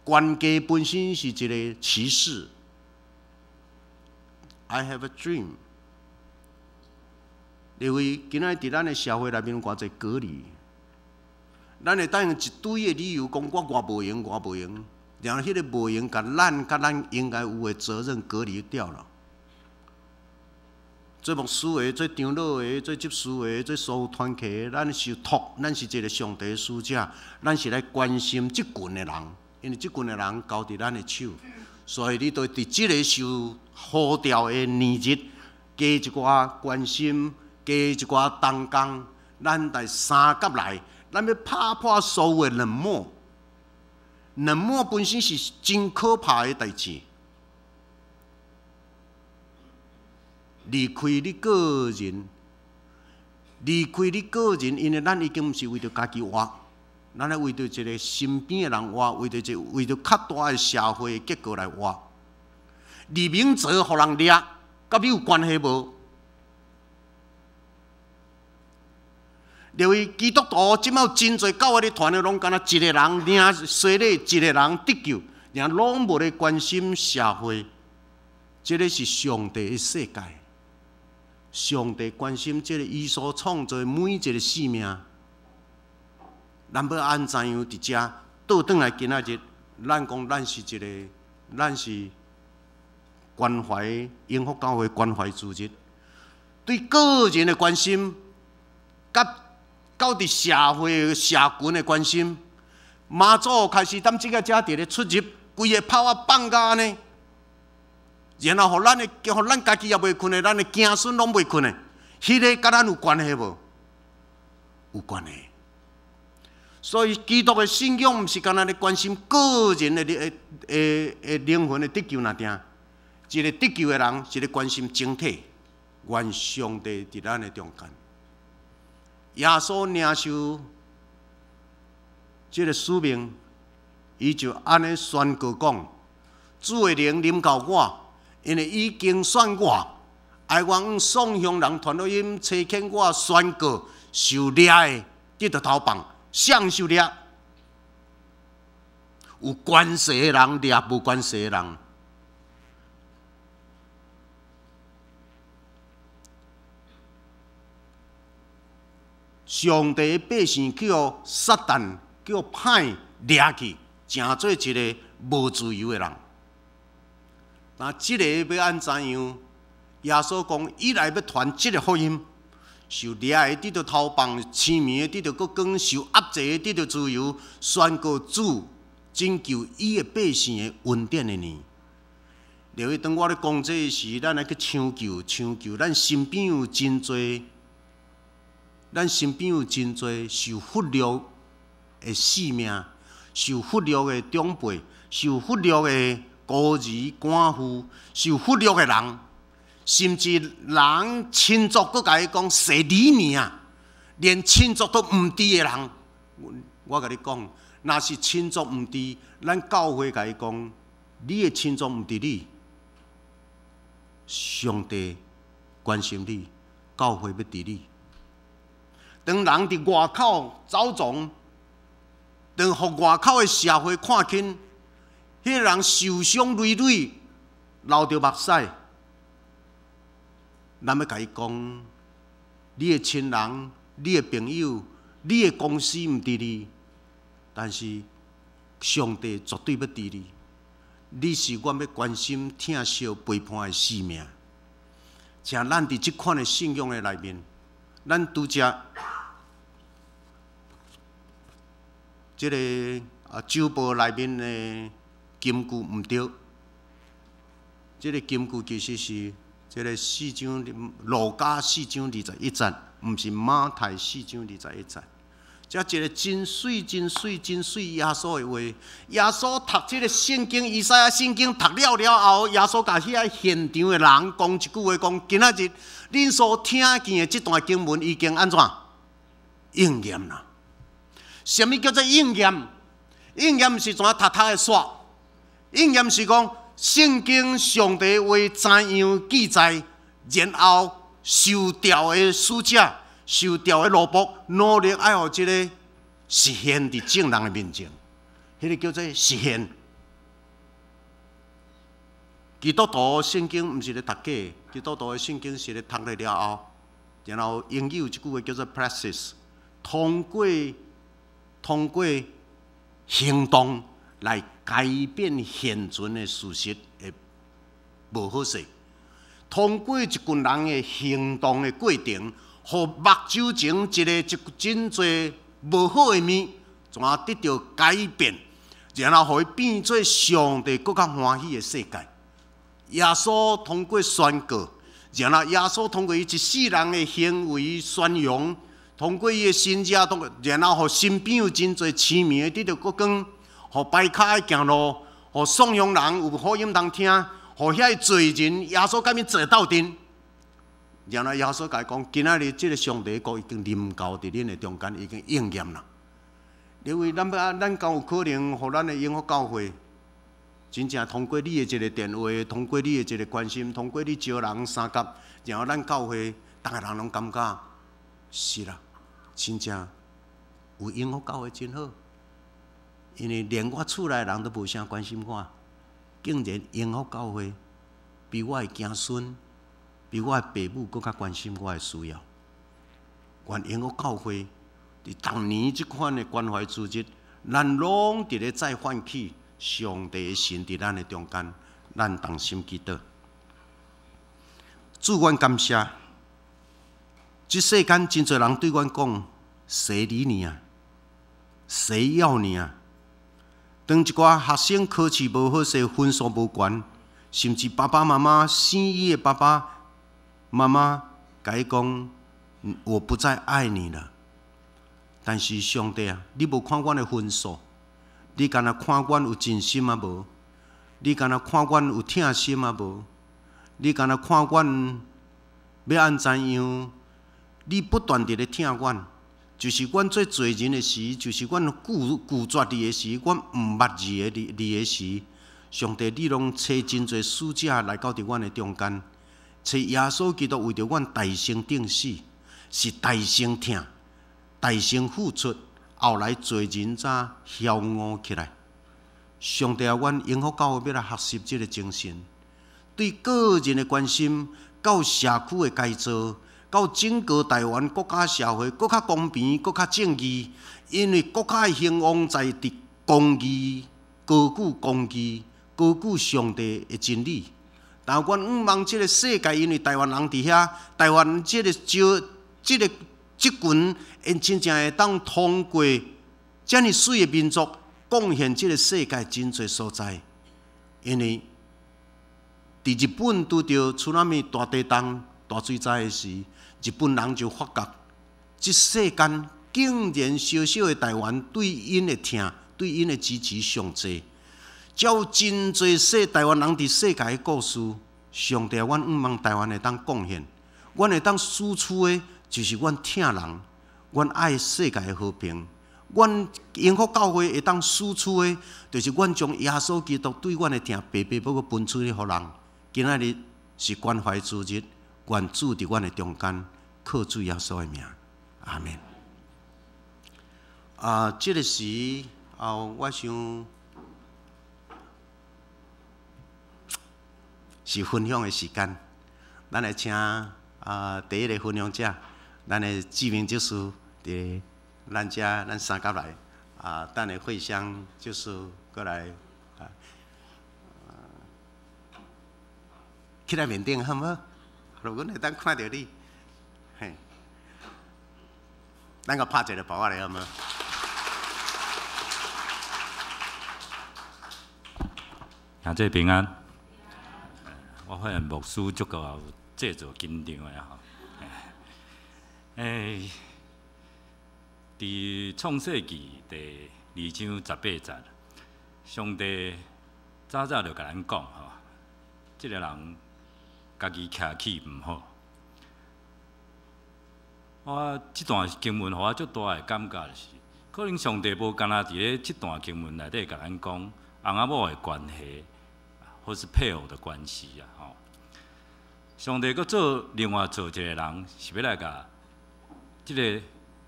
Speaker 1: 懸低本身是一个歧視。I have a dream。因為今仔佇咱的社會內面有偌濟隔離，咱會當用一堆的理由講我無閒，我無閒，然後彼个無閒，共咱佮咱應該有的責任隔離掉了。做牧師的、做長老的、做執事的、做所有團契的，咱受託，咱是一个上帝的使者，咱是來關心這群的人，因為這群的人交佇咱的手，所以你著佇這个受呼召的年日，加一寡關心，加一寡同工，咱來相佮來，咱欲拍破所有的冷漠。冷漠本身是真可怕的代誌。離開你個人，離開你個人，因為咱已經毋是為著家己活，咱愛為著一个身邊的人活，為著一為著較大的社會結構來活。李明哲予人掠，佮你有關係無？因為基督徒這擺有真濟教會咧傳的，攏敢若一个人領洗禮，一个人得救，爾攏無咧關心社會。這个是上帝的世界，上帝關心這个伊所創造的每一个生命。咱欲按怎樣佇遮倒轉來今仔日，咱講咱是一个，咱是關懷榮福教會關懷主日，對個人的關心。佮到佇社會社群的關心。媽祖開始踮這个遮佇咧出入，規个炮仔放甲按呢，然後予咱的，予咱家己也袂睏的，咱的子孫攏袂睏的，彼个佮咱有關係無？有關係。所以基督的信仰毋是干焦咧關心個人的的的靈魂的得救爾定，一個得救的人是咧關心整體。願上帝佇咱的中間，耶穌領受這个使命，伊就按呢宣告講：主的靈臨到我，因為伊揀選我，愛我向喪鄉人傳福音，差遣我宣告受掠的得著投放，誰受掠？有權勢的人掠無權勢的人。上帝的百姓去予撒旦叫歹掠去，成做一个無自由的人。那這个欲按怎樣？耶穌講，伊來欲傳這个福音，受掠的得著投放，痴迷的得著復光，受壓制的得著自由，宣告主拯救伊的百姓的恩典的年。留意當我咧講這个時，咱來去搶救，搶救，咱身邊有真濟，咱身邊有真濟受忽略的性命，受忽略的長輩，受忽略的孤兒寡婦，受忽略的人，甚至人親族閣共伊講踅你名，連親族都毋佇的人，我共你講，若是親族毋佇，咱教會共伊講，你的親族毋佇你，上帝關心你，教會欲佇你。當人佇外口走傱，當予外口的社會看輕，彼个人受傷累累，流著目屎，咱欲共伊講，你的親人、你的朋友、你的公司毋佇你，但是上帝絕對欲佇你。你是阮欲關心、疼惜、陪伴的生命。請咱佇這款的信仰的內面，咱拄才這个周報內面的金句毋對，這个金句其實是這个四章路加四章二十一節，毋是馬太四章二十一節。這一个真媠、真媠、真媠耶穌的話，耶穌讀這个聖經，以賽亞聖經讀了了後，耶穌共遐現場的人講一句話，講今仔日恁所聽見的這段經文已經按怎應驗啦？啥物叫做應驗？應驗是怎讀讀會煞？應驗是講聖經上帝話怎樣記載，然後受召的使者、受召的奴僕，努力愛予這个實現佇眾人的面前，彼个叫做實現。基督徒聖經毋是咧讀假，基督徒的聖經是咧讀了了後，然後英語有一句話叫做 praxis，通過行動來改變現存的事實的無好勢。通過一群人的行動的過程，予目睭前一个一真濟無好的物，怎得著改變，然後予伊變做上帝閣較歡喜的世界。耶穌通過宣告，然後耶穌通過伊一世人的行為宣揚，通過伊的神跡，通過，然後予身邊有真濟痴迷的得著復光，予跛跤的行路，予喪鄉人有福音通聽，予遐个罪人耶穌共𪜶坐鬥陣。然後耶穌共伊講：今仔日這个上帝國已經臨到佇恁的中間，已經應驗啦。因為咱欲咱敢有可能，予咱的永福教會真正通過你的一个電話，通過你的一个關心，通過你招人相佮，然後咱教會逐个人攏感覺是啦，真正有永福教會真好，因為連我厝內人都無啥關心我，竟然永福教會比我的子孫、比我的爸母閣較關心我的需要。願永福教會佇逐年這款的關懷主日，咱攏佇咧再喚起上帝的神佇咱的中間，咱同心祈禱。主，阮感謝，這這世間真濟人對阮講，誰理你啊？誰要你啊？當一寡學生考試無好勢，分數無懸，甚至爸爸媽媽生伊的爸爸媽媽共伊講：我不再愛你了。但是上帝啊，你無看阮的分數，你干焦看阮有盡心啊無？你干焦看阮有疼心啊無？你干焦看阮欲按怎樣？你不斷佇咧疼阮，就是阮做罪人的時，就是阮拒絕你的時，阮毋捌你的你的時，上帝你攏差真濟使者來到佇阮的中間，差耶穌基督為著阮代先釘死，是代先疼，代先付出，後來罪人才曉悟起來。上帝啊，阮榮福教會欲來學習這个精神，對個人的關心，到社區的改造，到整個台灣國家社會閣較公平、閣較正義。因為國家的興旺在佇公義、高舉公義、高舉上帝的真理。但阮向望這个世界，因為台灣人佇遐，台灣這个少、這个這群，𪜶真正會當通過遮爾媠的民族，貢獻這个世界真濟所在。因為佇日本拄著津波大地震、大水災的時，日本人就發覺，這世間竟然小小的台灣對𪜶的疼、對𪜶的支持上濟，才有真濟世台灣人佇世界的故事。上帝，阮向望台灣會當貢獻，阮會當輸出的，就是阮疼人，阮愛世界的和平。阮榮福教會會當輸出的，就是阮將耶穌基督對阮的疼白白欲閣分出去予人。今仔日是關懷主日，願主佇阮的中間，靠主耶穌的名，阿門。啊，這个時啊，我想是分享的時間，咱來請啊第一个分享者，咱的志明執事佇咱遮咱三甲來啊，等下惠香執事閣來啊，起來面頂好無？予阮會當看著你，嘿，咱閣拍一个噗仔咧好無？
Speaker 5: 兄弟平安。我發現牧師足夠製造緊張的吼。欸，佇創世記第二章十八節，上帝早早就共咱講吼，這个人家己徛起毋好。我這段經文予我足大的感覺就是，可能上帝無干焦佇咧這段經文內底共咱講翁仔某的關係，或是配偶的關係啊，吼。上帝閣做另外造一个人，是欲來共這个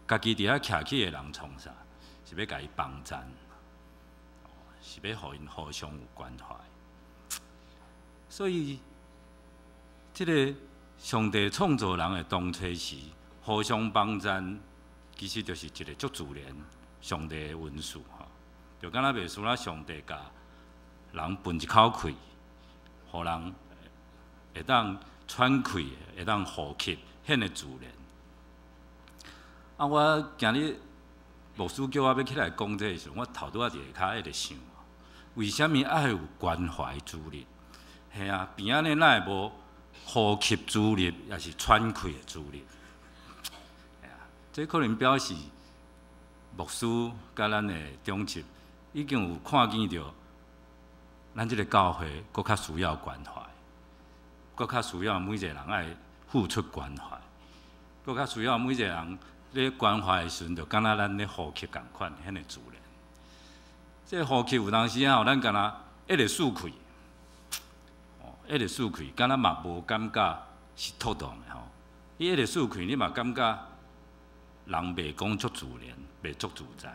Speaker 5: 家己佇遐徛起的人創啥？是欲共伊幫贊，是欲予𪜶互相有關懷。所以，這个上帝創造人的當初時，互相幫贊，其實就是一个足自然上帝的恩賜吼。就敢若袂輸啦，上帝共人分一口氣，予人會當喘氣，會當呼吸，遐爾自然。啊！我今日牧師叫我欲起來講這个時陣，我頭拄仔佇下跤一直想，為啥物愛有關懷主日？嘿啊，變按呢哪會無呼吸主日，抑是喘氣的主日？嘿啊，這可能表示牧師佮咱的長執已經有看見著，咱這个教會閣較需要關懷，閣較需要每一個人愛付出關懷，閣較需要每一個人。咧關懷的時陣，就敢若咱咧呼吸仝款，遐爾自然。這个呼吸有當時仔吼，咱敢若一直舒氣，哦，一直舒氣，敢若嘛無感覺是妥當的吼。你一直舒氣，你嘛感覺人袂講足自然，袂足自在。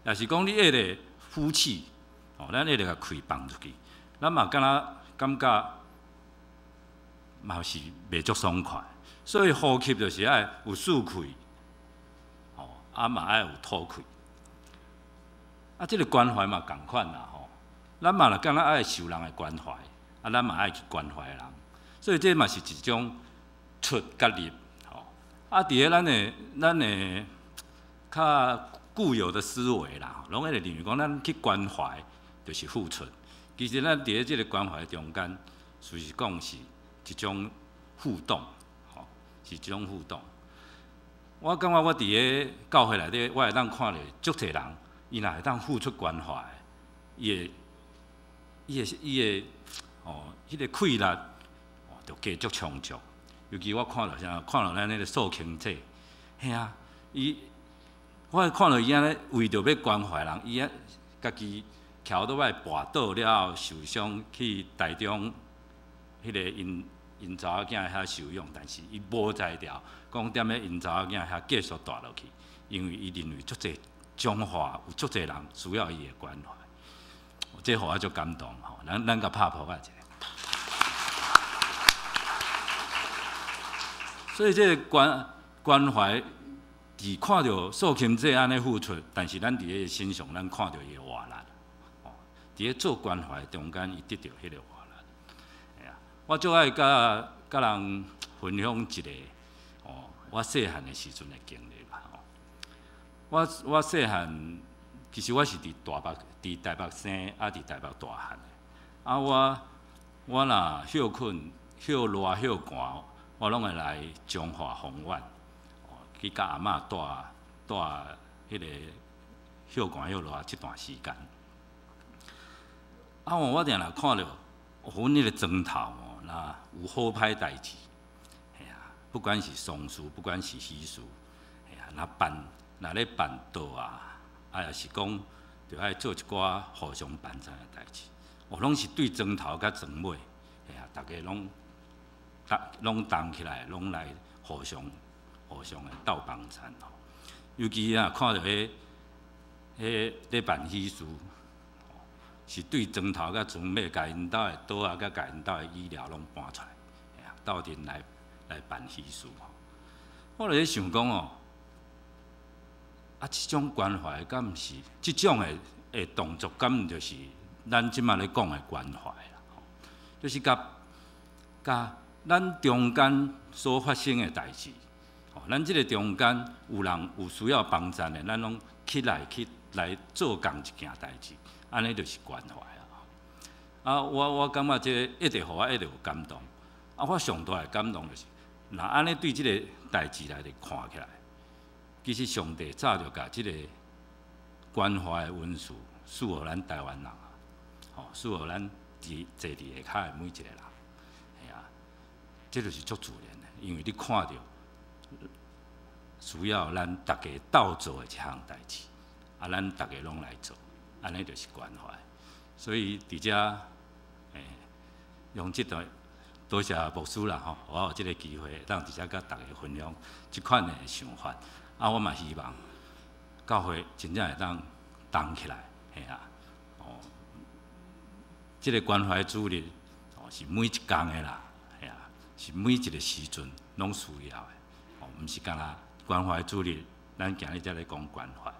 Speaker 5: 若是講你一直呼氣，哦，咱一直共氣放出去，咱嘛敢若感覺嘛是袂足爽快。所以呼吸就是愛有舒氣。啊嘛愛有吐氣，啊，這个關懷嘛仝款啦吼。咱嘛若敢若愛受人的關懷，啊，咱嘛愛去關懷人，所以這嘛是一種出佮入吼。啊，佇咧咱的較固有的思維啦，攏會認為講咱去關懷就是付出。其實咱佇咧這个關懷中間，事實講是一種互動，吼，是一種互動。我感覺我佇咧教會內底，我會當看著足濟人，伊若會當付出關懷，伊會哦，彼个氣力哦，就加足充足。尤其我看著啥，看著咱彼个素卿姐，嘿啊，伊，我會看著伊按呢，為著欲關懷人，伊啊家己蹺倒擺跋倒了後受傷去台中，彼个𪜶查某囝遐收養，但是伊無才調，講踮咧𪜶查某囝遐繼續蹛落去，因為伊認為足濟彰化有足濟人需要伊的關懷，這予我足感動吼，咱共拍噗仔一下。所以這个關懷，佇看著素琴姐按呢付出，但是咱佇伊身上，咱看著伊的活力，哦，佇咧做關懷中間，伊得著彼个活力。我足愛佮人分享一个，哦，我細漢的時陣的經歷啦。吼，我細漢，其實我是佇大北，佇台北生，啊，佇台北大漢的。啊，我若歇睏、歇熱、歇寒，我攏會來彰化豐原，哦，去佮阿嬤蹛彼个歇寒歇熱這段時間。啊，我定定看著，阮彼个庄頭哦，若有好歹代誌，嘿啊，不管是喪事，不管是喜事，嘿啊，若咧辦桌啊，啊，抑是講著愛做一寡互相幫贊的代誌，哦，攏是對莊頭佮莊尾，嘿啊，逐家攏同起來，攏來互相來鬥幫贊吼。尤其啊，看著彼咧辦喜事，是對莊頭佮莊尾，共𪜶兜的桌仔，佮共𪜶兜的椅料攏搬出來，鬥陣來辦喜事吼。我就咧想講哦，啊，這種關懷敢毋是？這種的動作，敢毋就是咱這馬咧講的關懷啦？就是共咱中間所發生的代誌，吼，咱這个中間有人有需要幫贊的，咱攏起來去來做仝一件代誌，按呢就是關懷啊！啊，我感覺這个一直予我一直有感動。啊，我上大的感動就是，若按呢對這个代誌來看起來，其實上帝早就共這个關懷的恩賜賜予咱台灣人啊，吼，賜予咱佇坐佇下跤的每一个人。這就是足自然的，因為你看著需要咱逐家鬥做的一項代誌，啊，咱逐家攏來做，按呢就是關懷。所以佇遮，用這段多謝牧師啦吼，我有這个機會，當佇遮佮逐家分享這款的想法。啊，我嘛希望教會真正會當動起來，嘿啊，哦，這个關懷主日哦是每一工的啦。是每一个時陣攏需要的，哦，毋是干焦關懷主日，咱今日才咧講關懷，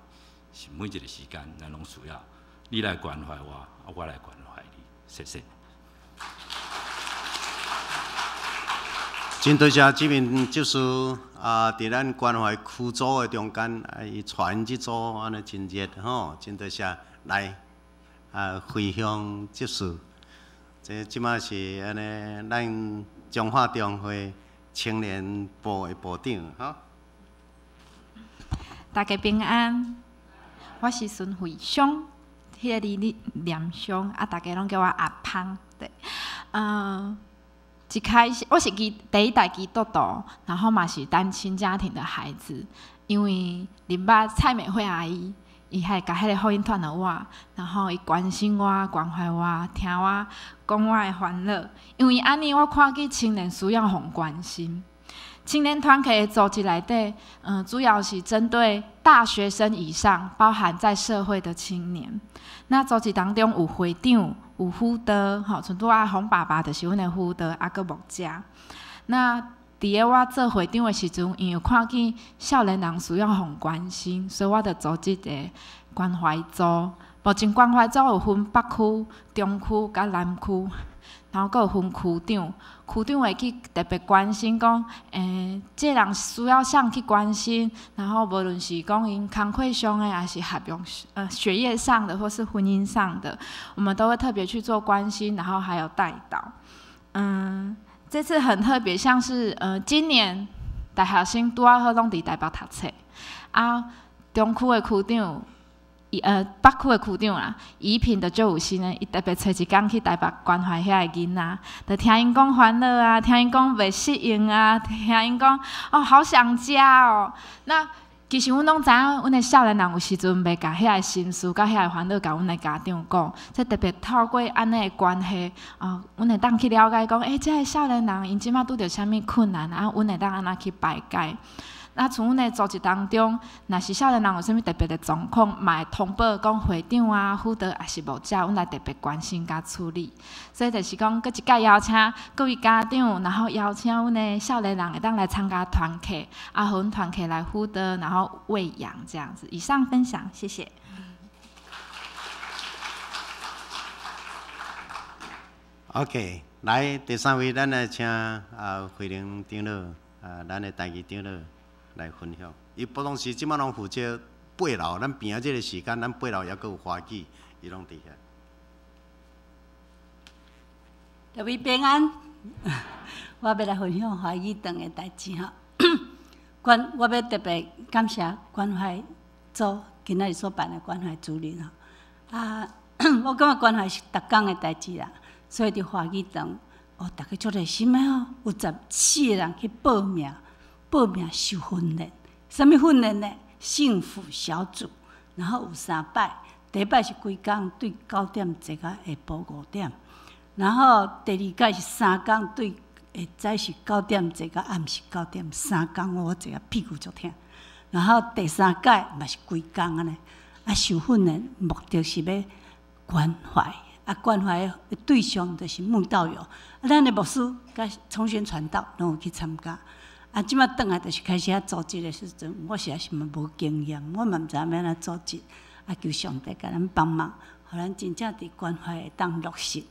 Speaker 5: 是每一个時間咱攏需要。你來關懷我，啊，我來關懷你，謝謝。
Speaker 1: 真多謝這面就是啊，佇咱關懷區組的中間，啊，伊傳這組按呢真熱吼，真多謝來啊分享這事。這這馬是按呢，咱彰化中會青年部的部長，吼。
Speaker 2: 大家平安，我是孫慧香，彼个字咧念香，啊，逐家攏叫我阿芳，對，一開始我是第一代基督徒，然後嘛是單親家庭的孩子，因為認捌蔡美惠阿姨，伊還共彼个福音傳予我，然後伊關心我、關懷我、聽我講我的煩惱，因為按呢我看見青年需要予關心。青年團體的組織內底，主要是針對大學生以上，包含在社會的青年。那組織當中有會長、有輔導，吼，像拄仔洪爸爸就是阮的輔導，啊，閣牧者。那佇咧我做會長的時陣，因為看見少年人需要予關心，所以我就組織一个關懷組。目前關懷組有分北區、中區佮南區。然後閣有分區長，區長會去特別關心講，這个人需要啥去關心，然後無論是講𪜶工課上的，抑是學業學業上的，或是婚姻上的，我們都會特別去做關心，然後還有代禱。這次很特別，像是今年大學生拄仔好攏佇台北讀冊，啊，中區的區長。北區的區長啦，宜平的就有心呢，伊特別揣一工去台北關懷遐个囡仔，就聽𪜶講煩惱啊，聽𪜶講袂適應啊，聽𪜶講哦好想家哦。那其實阮攏知影，阮的少年人有時陣袂共遐个心事，佮遐个煩惱，共阮的家長講。這特別透過按呢的關係，哦，阮會當去了解講，這个少年人𪜶這馬拄著啥物困難，啊，阮會當按怎去排解。那從阮的組織當中，若是少年人有啥物特別的狀況，嘛會通報講會長啊、輔導抑是牧者，阮來特別關心佮處理。所以就是講，閣一擺邀請各位家長，然後邀請阮的少年人會當來參加團契，啊，予阮團契來輔導，然後餵養這樣子。以上分享，謝謝。
Speaker 1: OK，來第三位，咱來請啊慧玲長老啊，咱的台語長老來分享。伊普通時這馬攏負責八樓，咱邊仔這个時間，咱八樓猶閣有華語，伊攏佇遐。
Speaker 6: 各位平安，我欲來分享華語堂的代誌吼。關我欲特別感謝關懷組今仔日所辦的關懷主日吼。啊，我感覺關懷是逐工的代誌啦，所以佇華語堂，哦，逐家足熱心的吼，有14個人去報名。報名受訓練，啥物訓練呢？幸福小組，然後有三擺，第一擺是規工對9點坐到下晡5點，然後第二擺是三工對下早是9點坐到暗時9點，三工我坐到屁股足疼。然後第三擺嘛是規工按呢，啊，受訓練目的是欲關懷，啊，關懷的對象就是慕道友，啊，咱的牧師佮重宣傳道攏有去參加。啊，這馬轉來就是開始啊組織的時陣，我實在是嘛無經驗，我嘛毋知影欲按怎組織。啊，求上帝共咱幫忙，予咱真正佇關懷會當落實。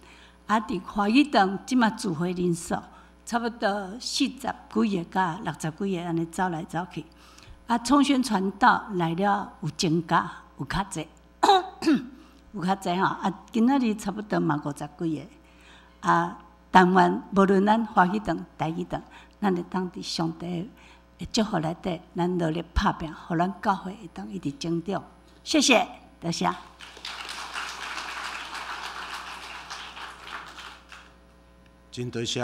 Speaker 6: 啊，佇華語堂這馬聚會人數差不多40幾個佮60幾個按呢走來走去。啊，創宣傳道來了有增加，有較濟，有較濟吼。啊，今仔日差不多嘛50幾個。啊，但願無論咱華語堂、台語堂，咱會當佇上帝的祝福內底，咱努力拍拚，予咱教會會當一直成長。謝謝，多謝。
Speaker 1: 真多謝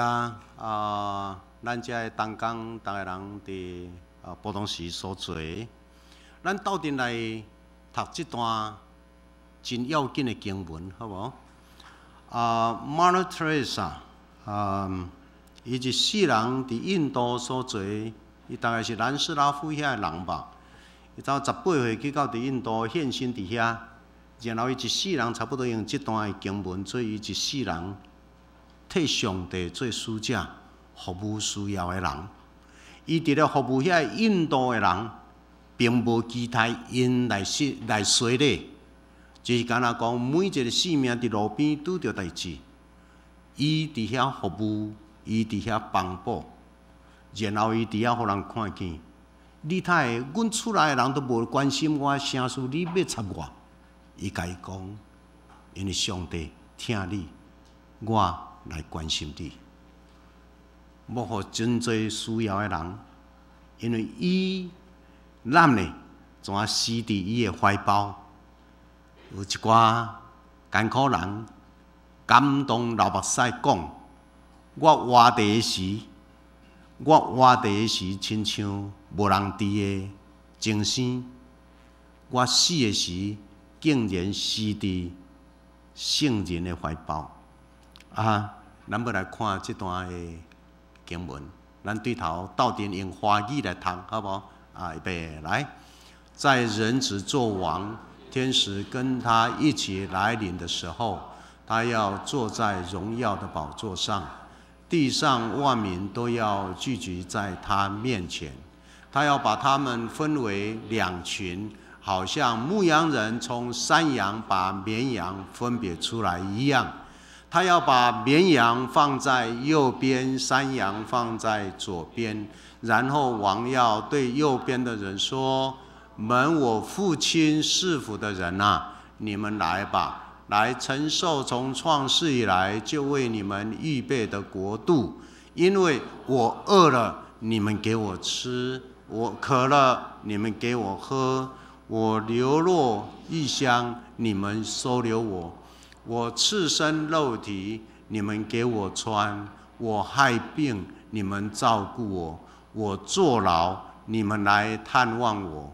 Speaker 1: 啊！咱遮的同工，逐个人佇啊不同時所做，咱鬥陣來讀這段真要緊的經文，好無？啊，Mother Teresa，啊。伊一世人佇印度所做，伊大概是南斯拉夫遐的人吧。伊走18歲去到佇印度獻身佇遐，然後伊一世人差不多用這段的經文做伊一世人替上帝做使者，服務需要的人。伊佇咧服務遐印度的人，並無期待𪜶來洗來洗禮，就是敢若講每一個性命佇路邊拄著代誌，伊佇遐服務。伊佇遐幫補，然後伊佇遐予人看見，你睇下，阮厝內的人都無關心我，啥事你欲插我？伊共伊講，因為上帝疼你，我來關心你。欲予真濟需要的人，因為伊咱呢，怎啊死佇伊的懷抱？有一寡艱苦人感動流目屎講。我活佇的時，我活佇的時，親像無人佇的精生；我死的時，竟然死佇聖人的懷抱。啊，咱欲來看這段的經文，咱對頭鬥陣用華語來讀，好無？啊，預備來，在人子作王，天使跟他一起來臨的時候，他要坐在榮耀的寶座上。地上萬民都要聚集在他面前，他要把他們分為兩群，好像牧羊人從山羊把綿羊分別出來一樣。他要把绵羊放在右边，山羊放在左边。然后王要对右边的人说：“蒙我父亲赐福的人啊，你们来吧，来承受从创世以来就为你们预备的国度。因为我饿了，你们给我吃；我渴了，你们给我喝；我流落异乡，你们收留我；我赤身露体，你们给我穿；我害病，你们照顾我；我坐牢，你们来探望我。”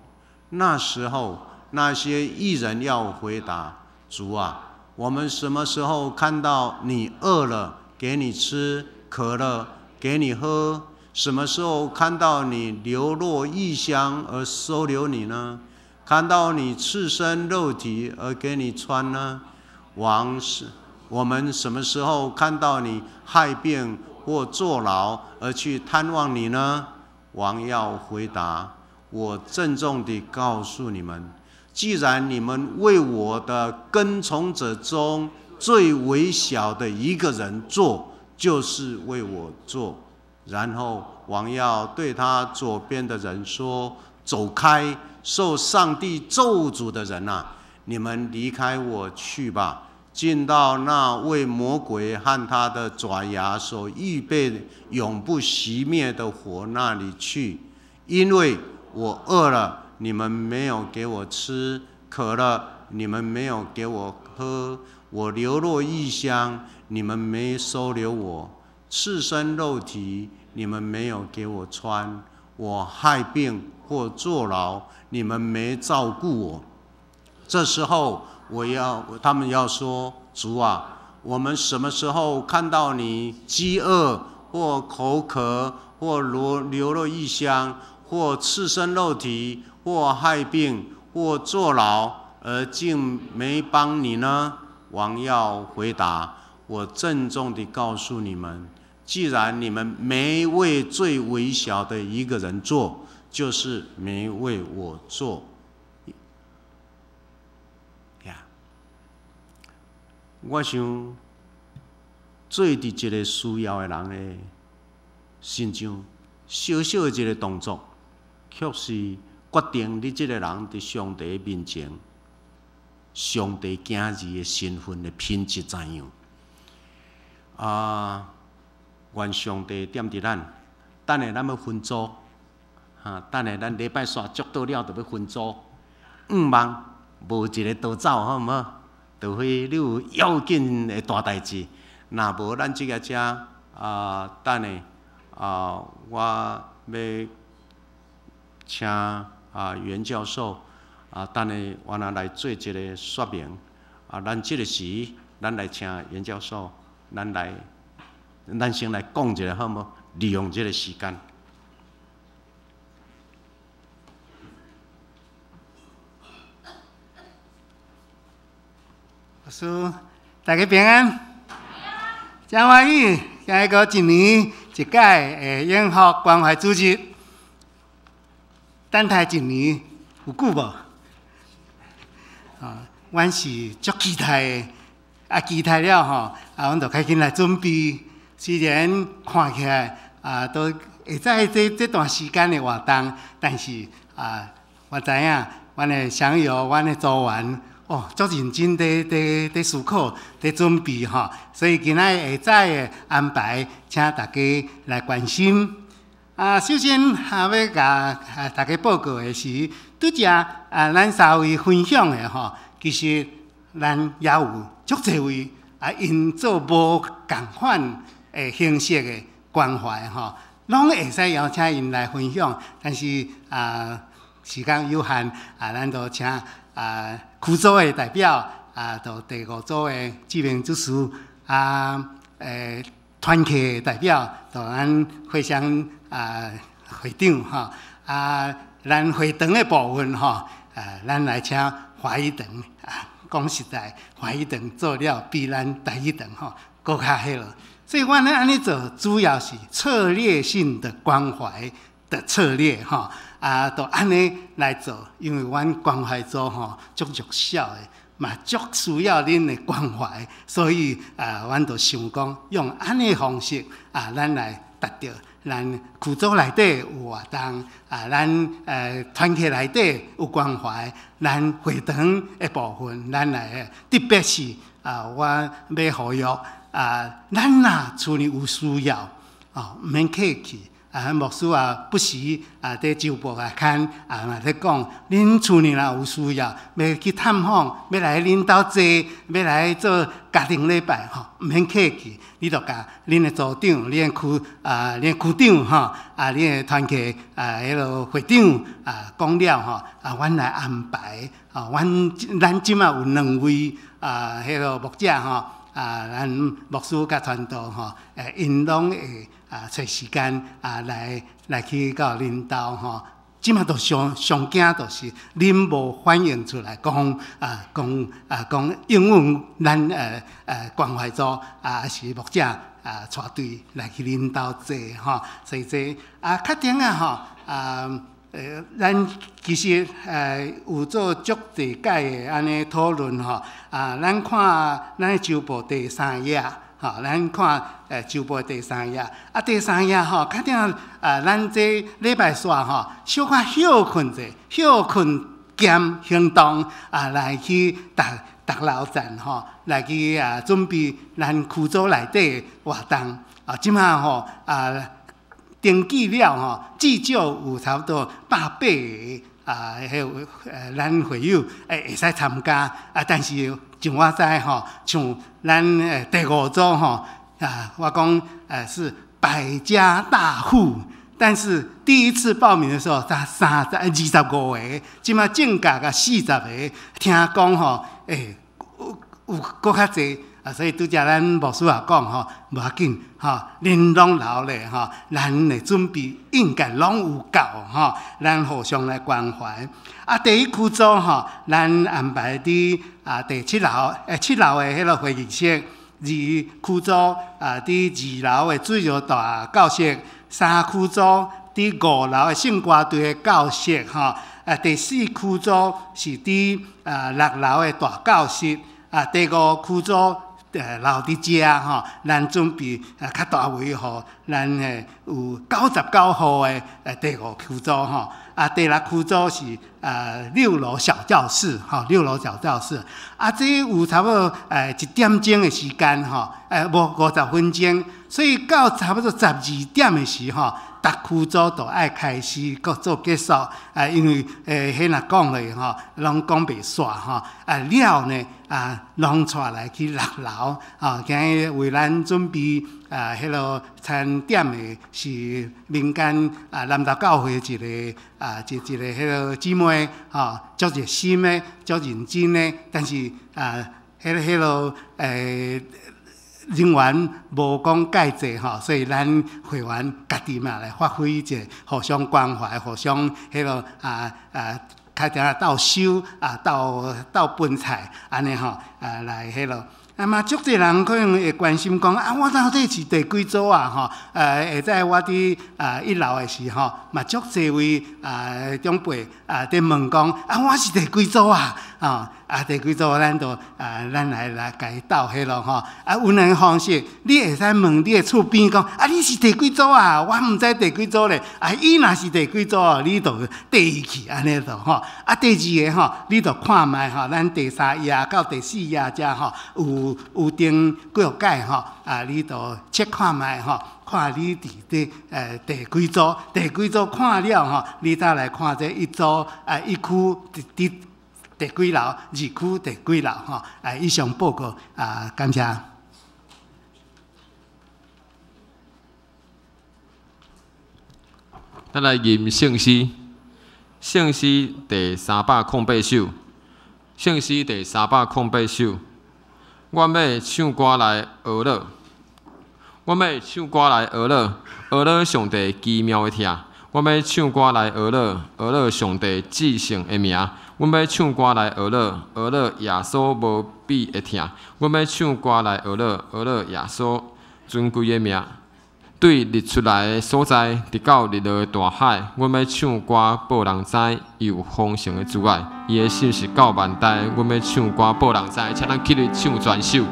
Speaker 1: 那时候，那些义人要回答：“主啊，我们什么时候看到你饿了，给你吃；渴了，给你喝？什么时候看到你流落异乡而收留你呢？看到你赤身露体而给你穿呢？王是我们什么时候看到你害病或坐牢而去探望你呢？”王要回答：“我郑重地告诉你们，既然你们为我的跟从者中最微小的一个人做，就是为我做。”然后王要对他左边的人说：“走开，受上帝咒诅的人啊，你们离开我去吧，进到那为魔鬼和他的爪牙所预备永不熄灭的火那里去。因为我饿了，你们没有给我吃；渴了，你们没有给我喝；我流落异乡，你们没收留我；赤身露体，你们没有给我穿；我害病或坐牢，你们没照顾我。”这时候，他们要说：“主啊，我们什么时候看到你饥饿或口渴或流落异乡，或赤身露体，或害病，或坐牢，而竟没帮你呢？”王要回答：“我郑重地告诉你们，既然你们没为最微小的一个人做，就是没为我做。”呀，我想做伫一个需要的人的身上，小小的一个动作，却是决定你这个人伫上帝面前，上帝囝儿的身份的品质怎样。啊，愿上帝踮伫咱，等下咱欲分组，哈，等下咱礼拜煞祝祷了，就欲分组，毋望无一个逃走，好毋好？除非你有要紧的大代志，若无咱这个遮啊，等下啊，我欲请啊袁教授啊，等下我若来做一个说明啊，咱这个时，咱来请袁教授，咱先来讲一下好无？利用这个时间。
Speaker 7: 老师，大家平安，真欢喜，今日阁一年一届的永福关怀主日，等待一年有久无？啊，阮是足期待的，啊，期待了吼，啊，阮就赶紧来准备。虽然看起来啊，都会在这段时间的活动，但是啊，我知影，阮的乡友、阮的组员，哦，足认真伫思考、伫准备吼，所以今仔下早的安排，请大家来关心。啊，首先啊，欲共啊大家报告的是，拄才啊，咱三位分享的吼，其实咱也有足济位啊，𪜶做无仝款的形式的关怀吼，拢会使邀请𪜶来分享，但是啊，时间有限啊，咱就请啊区组的代表啊，就第五组的志明执事啊，团契的代表，就咱会相啊会长吼啊，咱会堂的部分吼，啊，咱来请华语堂啊，讲实在，华语堂做了比咱台语堂吼阁较彼落，所以阮咧按呢做，主要是策略性的关怀的策略吼。啊，就按呢来做，因为阮关怀组吼足弱小的，嘛足需要恁的關懷，所以啊，阮就想講用按呢方式啊，咱來達到咱區組內底有活動啊，咱團契內底有關懷，咱會堂的部分，咱來特別是啊，我欲呼籲啊，咱若厝裡有需要，哦，毋免客氣。啊，牧師啊，不時啊，佇週報啊刊啊嘛咧講，恁厝裡若有需要，欲去探訪，欲來恁兜坐，欲來做家庭禮拜吼，毋免客氣，你就共恁的組長、恁的區啊、恁的區長吼，啊，恁的團契啊，彼个會長啊，講了吼，啊，阮來安排，啊，阮這馬有兩位啊，彼个牧者吼，啊，咱牧師佮傳道吼，𪜶攏會啊，揣時間啊，來去到恁兜吼。這馬都上上驚，就是恁無反應出來講啊，講啊，講英文，咱關懷組啊，是牧者啊，帶隊來去恁兜坐吼，所以這啊，確定啊吼啊，咱其實有做足濟擺的按呢討論吼啊，咱看咱的週報第三頁。吼，咱看週報第三頁，啊第三頁吼，確定啊，咱這禮拜煞吼，小可歇睏者，歇睏兼行動啊，來去逐逐樓層吼，來去啊準備咱區組內底的活動啊，這馬吼啊登記了吼，至少有差不多180個啊，彼個咱會友會使參加啊，但是像我知吼，像咱第五組吼啊，我講是百家大戶，但是第一次報名的時候才25個，這馬增加到40個，聽講吼，有閣較濟啊，所以拄才咱牧師也講吼，無要緊吼，恁攏留咧吼，咱的準備應該攏有夠吼，咱互相來關懷。啊，第一區組吼，咱安排佇啊第七樓，七樓的彼个會議室；二區組啊，佇二樓的水療大教室；三區組佇五樓的聖歌隊的教室吼；啊，第四區組是佇啊六樓的大教室；啊，第五區組留佇遮吼，咱準備啊較大位予咱有99戶的第五區組吼。啊，第六區組是啊六樓小教室，吼，六樓小教室。啊，這有差不多1點鐘的時間吼，無50分鐘，所以到差不多12點的時吼，逐區組都愛開始閣做結束，啊，因為彼若講落吼，攏講袂煞吼，啊了呢啊，攏帶來去六樓，啊，今日為咱準備啊，彼个餐點的是民間啊南投教會一個啊一一個彼个姊妹，吼，足熱心的，足認真的，但是啊，彼个人員無講介濟吼，所以咱會員家己嘛來發揮一個互相關懷、互相彼个啊啊，較定鬥收啊、鬥鬥分菜按呢吼啊來彼个。啊嘛，足濟人可能會關心講啊，我到底是第幾組啊？吼，會使我佇啊一樓的時吼，嘛足濟位啊長輩啊佇問講啊，我是第幾組啊？啊，啊第幾組，咱就啊，咱來共伊鬥彼囉吼。啊，有兩個方式，你會使問你的厝邊講啊，你是第幾組啊？我毋知第幾組咧。啊，伊若是第幾組，你就綴伊去按呢就吼。啊，第二个吼，你就看覓吼，咱第三頁到第四頁遮吼有登幾若擺吼，啊，你就切看覓吼，看你佇佇第幾組，第幾組看了吼，你再來看這一組啊一區佇佇第幾樓，二區第幾樓吼，啊，以上報告啊，感謝。
Speaker 4: 咱來吟聖詩，聖詩第308首，聖詩第308首。阮欲唱歌來呵咾，阮欲唱歌來呵咾，呵咾上帝奇妙的疼。阮欲唱歌來呵咾，呵咾上帝至聖的名。阮欲唱歌來呵咾，呵咾耶穌無比的疼。阮欲唱歌來呵咾，呵咾耶穌尊貴的名。對日出來的所在，直到日落的大海，阮欲唱歌報人知，伊有豐盛的慈愛，伊的信實到萬代。阮欲唱歌報人知，請咱起立唱全首。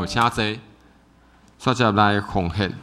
Speaker 4: 請坐，煞接來奉獻。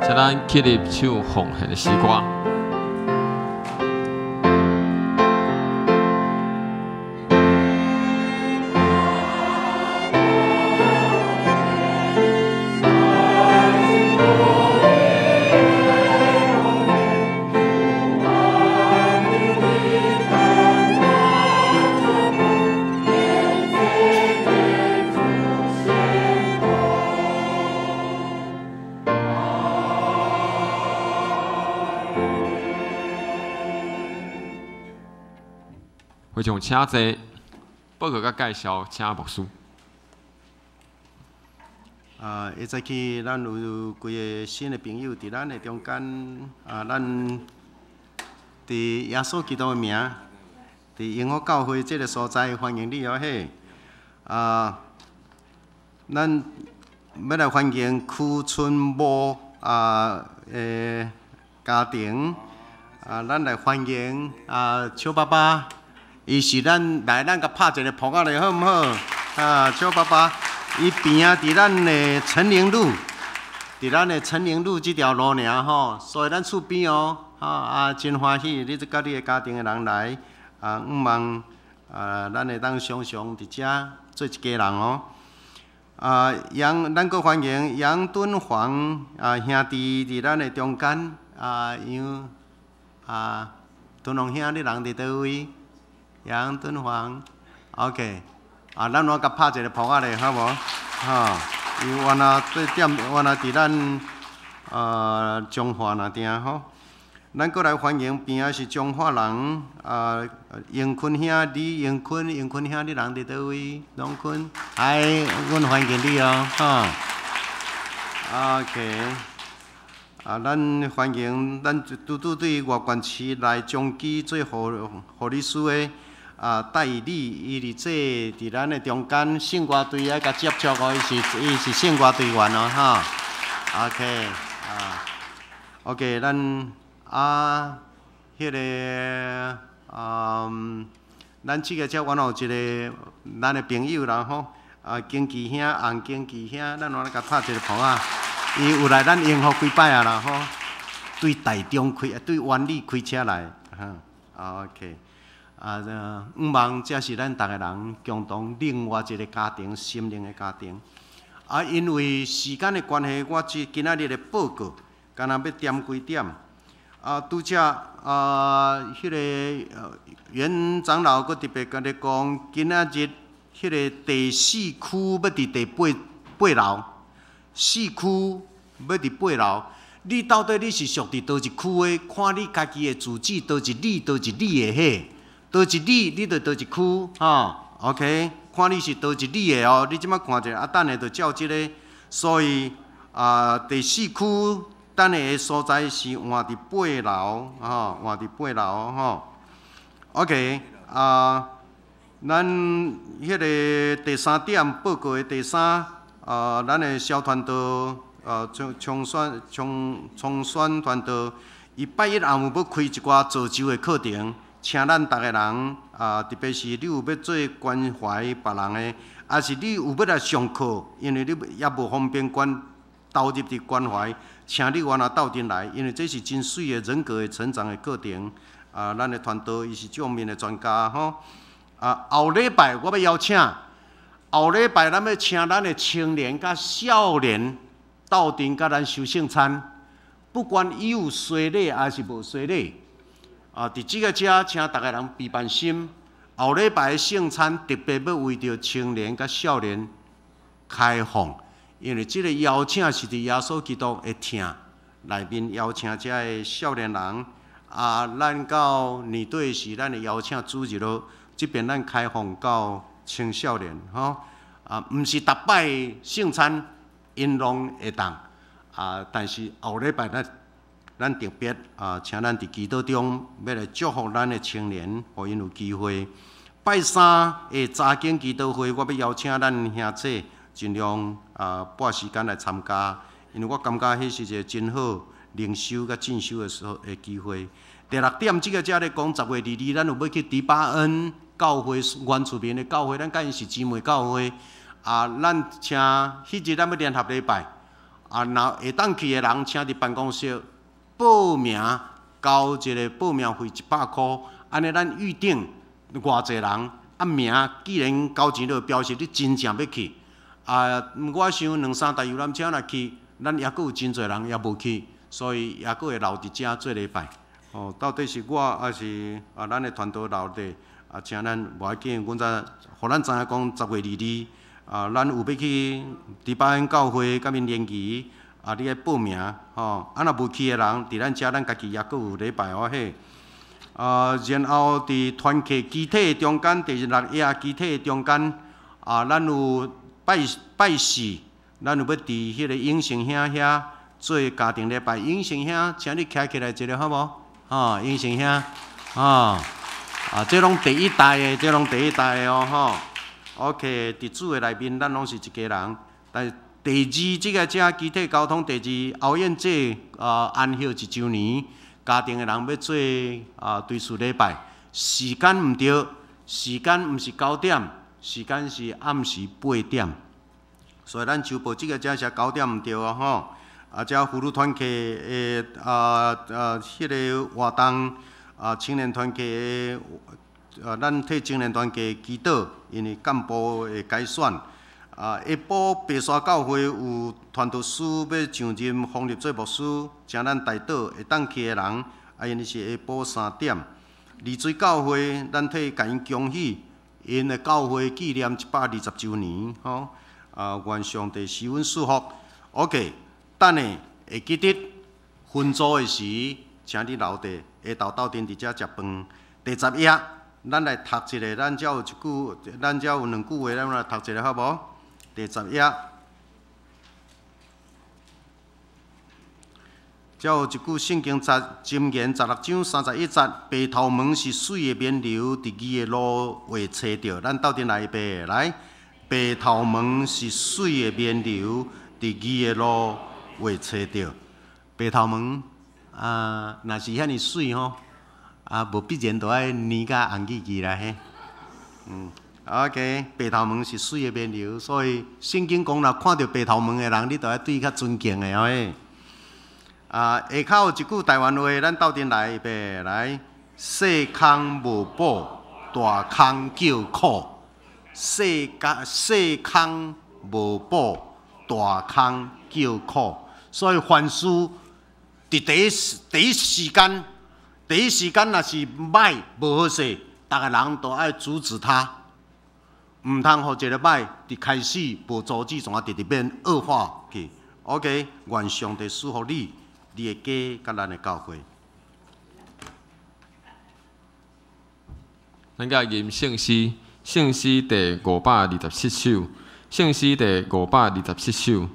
Speaker 4: 請咱起立唱奉獻的詩歌。會長請坐，報告佮介紹，請牧師。
Speaker 1: 啊，會早起咱有幾个新的朋友佇咱的中間，啊，咱佇耶穌基督的名，佇榮福教會這个所在歡迎你哦嘿。啊，咱欲來歡迎區春武啊的家庭，啊，咱來歡迎啊邱爸爸。伊是咱來，咱共拍一个噗仔咧，好毋好？啊，邱爸爸，伊邊仔佇咱的陳寧路，佇咱的陳寧路這條路爾吼，所以咱厝邊哦，吼啊，真歡喜，你佮你的家庭的人來，啊，向望啊，咱會當常常佇遮做一家人哦。啊，楊，咱閣歡迎楊敦煌啊兄弟佇咱的中間啊，楊啊，敦煌兄，你人佇佗位？楊敦煌，OK，啊，咱我共拍一个噗仔咧，好無？吼，伊原來對點，原來佇咱啊彰化那埕吼。咱閣來歡迎邊仔是彰化人啊，榮坤兄，李榮坤，榮坤兄，你人佇佗位？榮坤，嗨，阮歡迎你哦，吼。OK，啊，咱歡迎咱拄拄對外縣市來彰基做護護理師的啊，戴理，伊佇這佇咱的中間，聖歌隊愛共接觸哦，伊是聖歌隊員哦，吼。OK，啊，OK，咱。啊，彼个啊，咱這个遮原來有一个咱的朋友啦吼，啊，經濟兄，洪經濟兄，咱來共拍一个噗仔。伊有來咱榮福幾擺啊啦吼，對台中開，對灣里開車來，哈，OK，啊，向望這是咱逐个人共同另外一个家庭，心靈的家庭。啊，因為時間的關係，我這今仔日的報告，敢若欲點幾點。啊，拄才啊，彼个袁長老閣特別共你講，今仔日彼个第四區欲佇第八八樓，四區欲佇八樓。你到底你是屬佇佗一區的？看你家己的住址，佗一里，佗一里的彼，佗一里，你就佗一區，吼。OK，看你是佗一里的哦。你這擺看者，啊，等下就照這个，所以啊，第四區。等下的所在是換佇八樓，吼，換佇八樓，吼。OK，啊，咱彼个第三點報告的第三，啊，咱的小傳道，啊，重重選重重選傳道，伊拜一暗暝欲開一寡造就的課程，請咱逐个人，啊，特別是你有欲做關懷別人的，抑是你有欲來上課，因為你也無方便關投入佇關懷。請你原來鬥陣來，因為這是真媠的人格的成長的過程。啊，咱的傳道伊是這方面的專家吼。啊，後禮拜我欲邀請，後禮拜咱欲請咱的青年佮少年鬥陣佮咱守聖餐，不管伊有洗禮抑是無洗禮。啊，佇這个遮請逐个人備辦心。後禮拜的聖餐特別欲為著青年佮少年開放。因為這个邀請是佇耶穌基督的疼內面邀請遮个少年人，啊，咱到年底時，咱會邀請主日學，這邊咱開放到青少年，吼，啊，毋是逐擺聖餐𪜶攏會當，啊，但是後禮拜咱特別啊，請咱佇祈禱中欲來祝福咱的青年，予𪜶有機會。拜三的查經祈禱會，我欲邀請咱兄姊盡量啊撥時間來參加，因為我感覺彼是一个真好靈修佮進修的時候的機會。第六點，這个遮咧講10月22，咱有欲去迪巴恩教會原住民的教會，咱佮𪜶是姊妹教會。啊，咱請彼日咱欲聯合禮拜，啊，若會當去的人，請佇辦公室報名，交一个報名費100箍，按呢咱預定偌濟人，啊名既然交錢就表示你真正欲去。啊，我想兩三台遊覽車若去，咱抑閣有真濟人也無去，所以抑閣會留佇遮做禮拜。哦，到底是我抑是啊，咱的團隊留佇啊，請咱無要緊，阮才予咱知影講10月22，啊，咱有欲去迪巴恩教會佮𪜶聯誼，啊，你愛報名吼，啊，若無去的人，佇咱遮咱家己抑閣有禮拜哦彼。啊，然後佇團契肢體中間，第六頁肢體中間，啊，咱有拜拜四，咱有欲佇彼个永成兄遐做家庭禮拜。永成兄，請你徛起來一下好無？吼，永成兄，吼，啊，這攏第一代的，這攏第一代的哦，吼。OK，佇主的內面，咱攏是一家人。但是第二，這个遮肢體交通，第二後燕姐啊安息一週年，家庭的人欲做啊追思禮拜，時間毋對，時間毋是9點，時間是暗時8點，所以咱週報這个遮是九點毋對哦吼。啊，遮婦女團契的啊啊彼个活動啊，青年團契的咱替青年团契祈祷，因为干部会改选。下晡白沙教会有传道师欲上任封立做牧师，请咱代祷会当去的人，因为是下晡3点。丽水教会，咱替共𪜶恭喜，𪜶的教会纪念120周年，吼。愿上帝赐阮祝福。OK，等下会记得分组的时，请你留伫下昼斗阵伫遮食饭。第十页，咱来读一个，咱遮有一句，咱遮有两句话，咱来读一个好无？第十页，遮有一句圣经十箴言16章31节，白头毛是媠的冕旒，伫义的路会揣著。咱斗阵来预备来，白头毛是媠的冕旒，伫义的路会揣著。白头毛啊，若是遐尔媠吼，无必然都爱粘甲红叽叽啦嘿。OK，白头毛是媠的冕旒，所以圣经讲，若看著白头毛的人，你著爱对伊较尊敬的哦。下跤有一句台湾话，咱斗阵来预备来，细空无补，大空叫苦。细空无补，大空叫苦。所以凡事伫第一时间，第一时间若是歹无好势，逐个人都爱阻止他，毋通予一个歹伫开始无阻止，怎啊直直变恶化去。OK，愿上帝赐福你，你的家佮咱的教会。
Speaker 4: 咱共吟圣诗，圣诗第527首，圣诗第527首，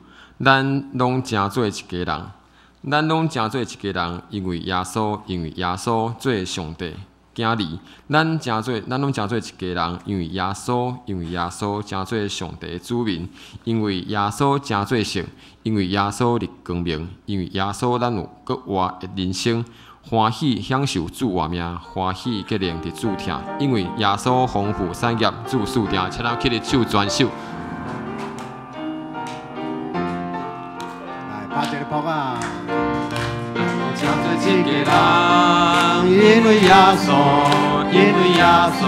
Speaker 4: 咱拢成做一家人，咱拢成做一家人，因为耶稣，因为耶稣做上帝囝儿，咱拢成做一家人，因为耶稣，因为耶稣成做上帝子民，因为耶稣成做圣，因为耶稣立光明，因为耶稣咱有阁活的人生，欢喜享受主活命，欢喜结连伫主疼，因为耶稣丰富产业，主赐定，请咱起立唱全首。
Speaker 1: 来，拍一个拍啊！
Speaker 4: 成做一家人，因为耶稣，因为耶稣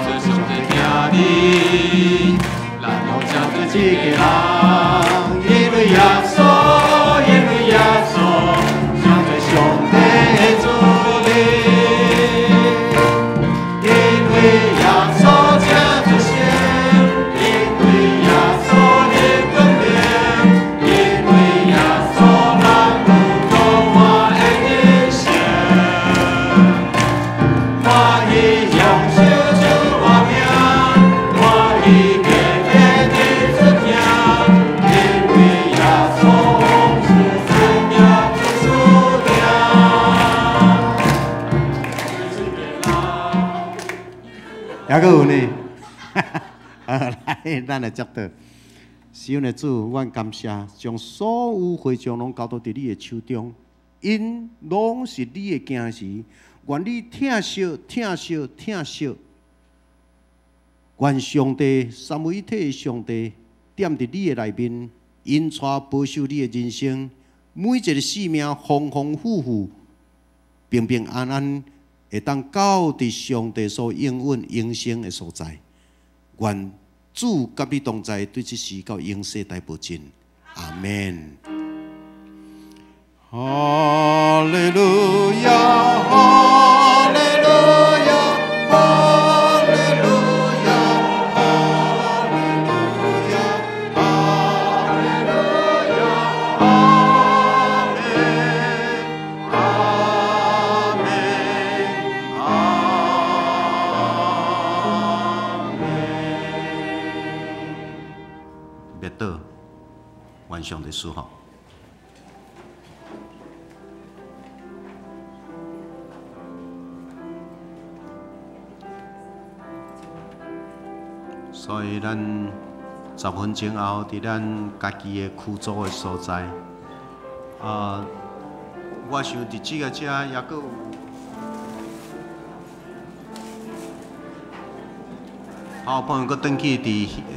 Speaker 4: 做上帝囝儿，咱拢成做一家人，因为耶稣，因为耶稣成做上帝的子民，因为耶稣成做圣，因为耶稣的光明，因为耶稣咱有阁活的人生，欢喜享受主活命，欢喜结连伫主疼，因为耶稣是产业主赐定。
Speaker 1: 还阁有呢？好，来，咱来接祷。赐恩的主，阮感谢，将所有会众拢交托伫你的手中，𪜶拢是你的囝儿，愿你疼惜、疼惜、疼惜。愿上帝三位一体的上帝踮伫你的内面，引带保守你的人生，每一个生命丰丰富富、平平安安，会当到伫上帝所应允永生的所在。愿主佮你同在，对这时到永世代无尽。阿们。哈利路亚，哈利路亚，哈利路亚，哈利路亚，哈利路亚，阿们，阿们，阿们。别倒，愿上帝赐福。所以咱10分钟后，伫咱家己的区组的所在，我想伫这个遮犹阁有。好，朋友阁转去伫。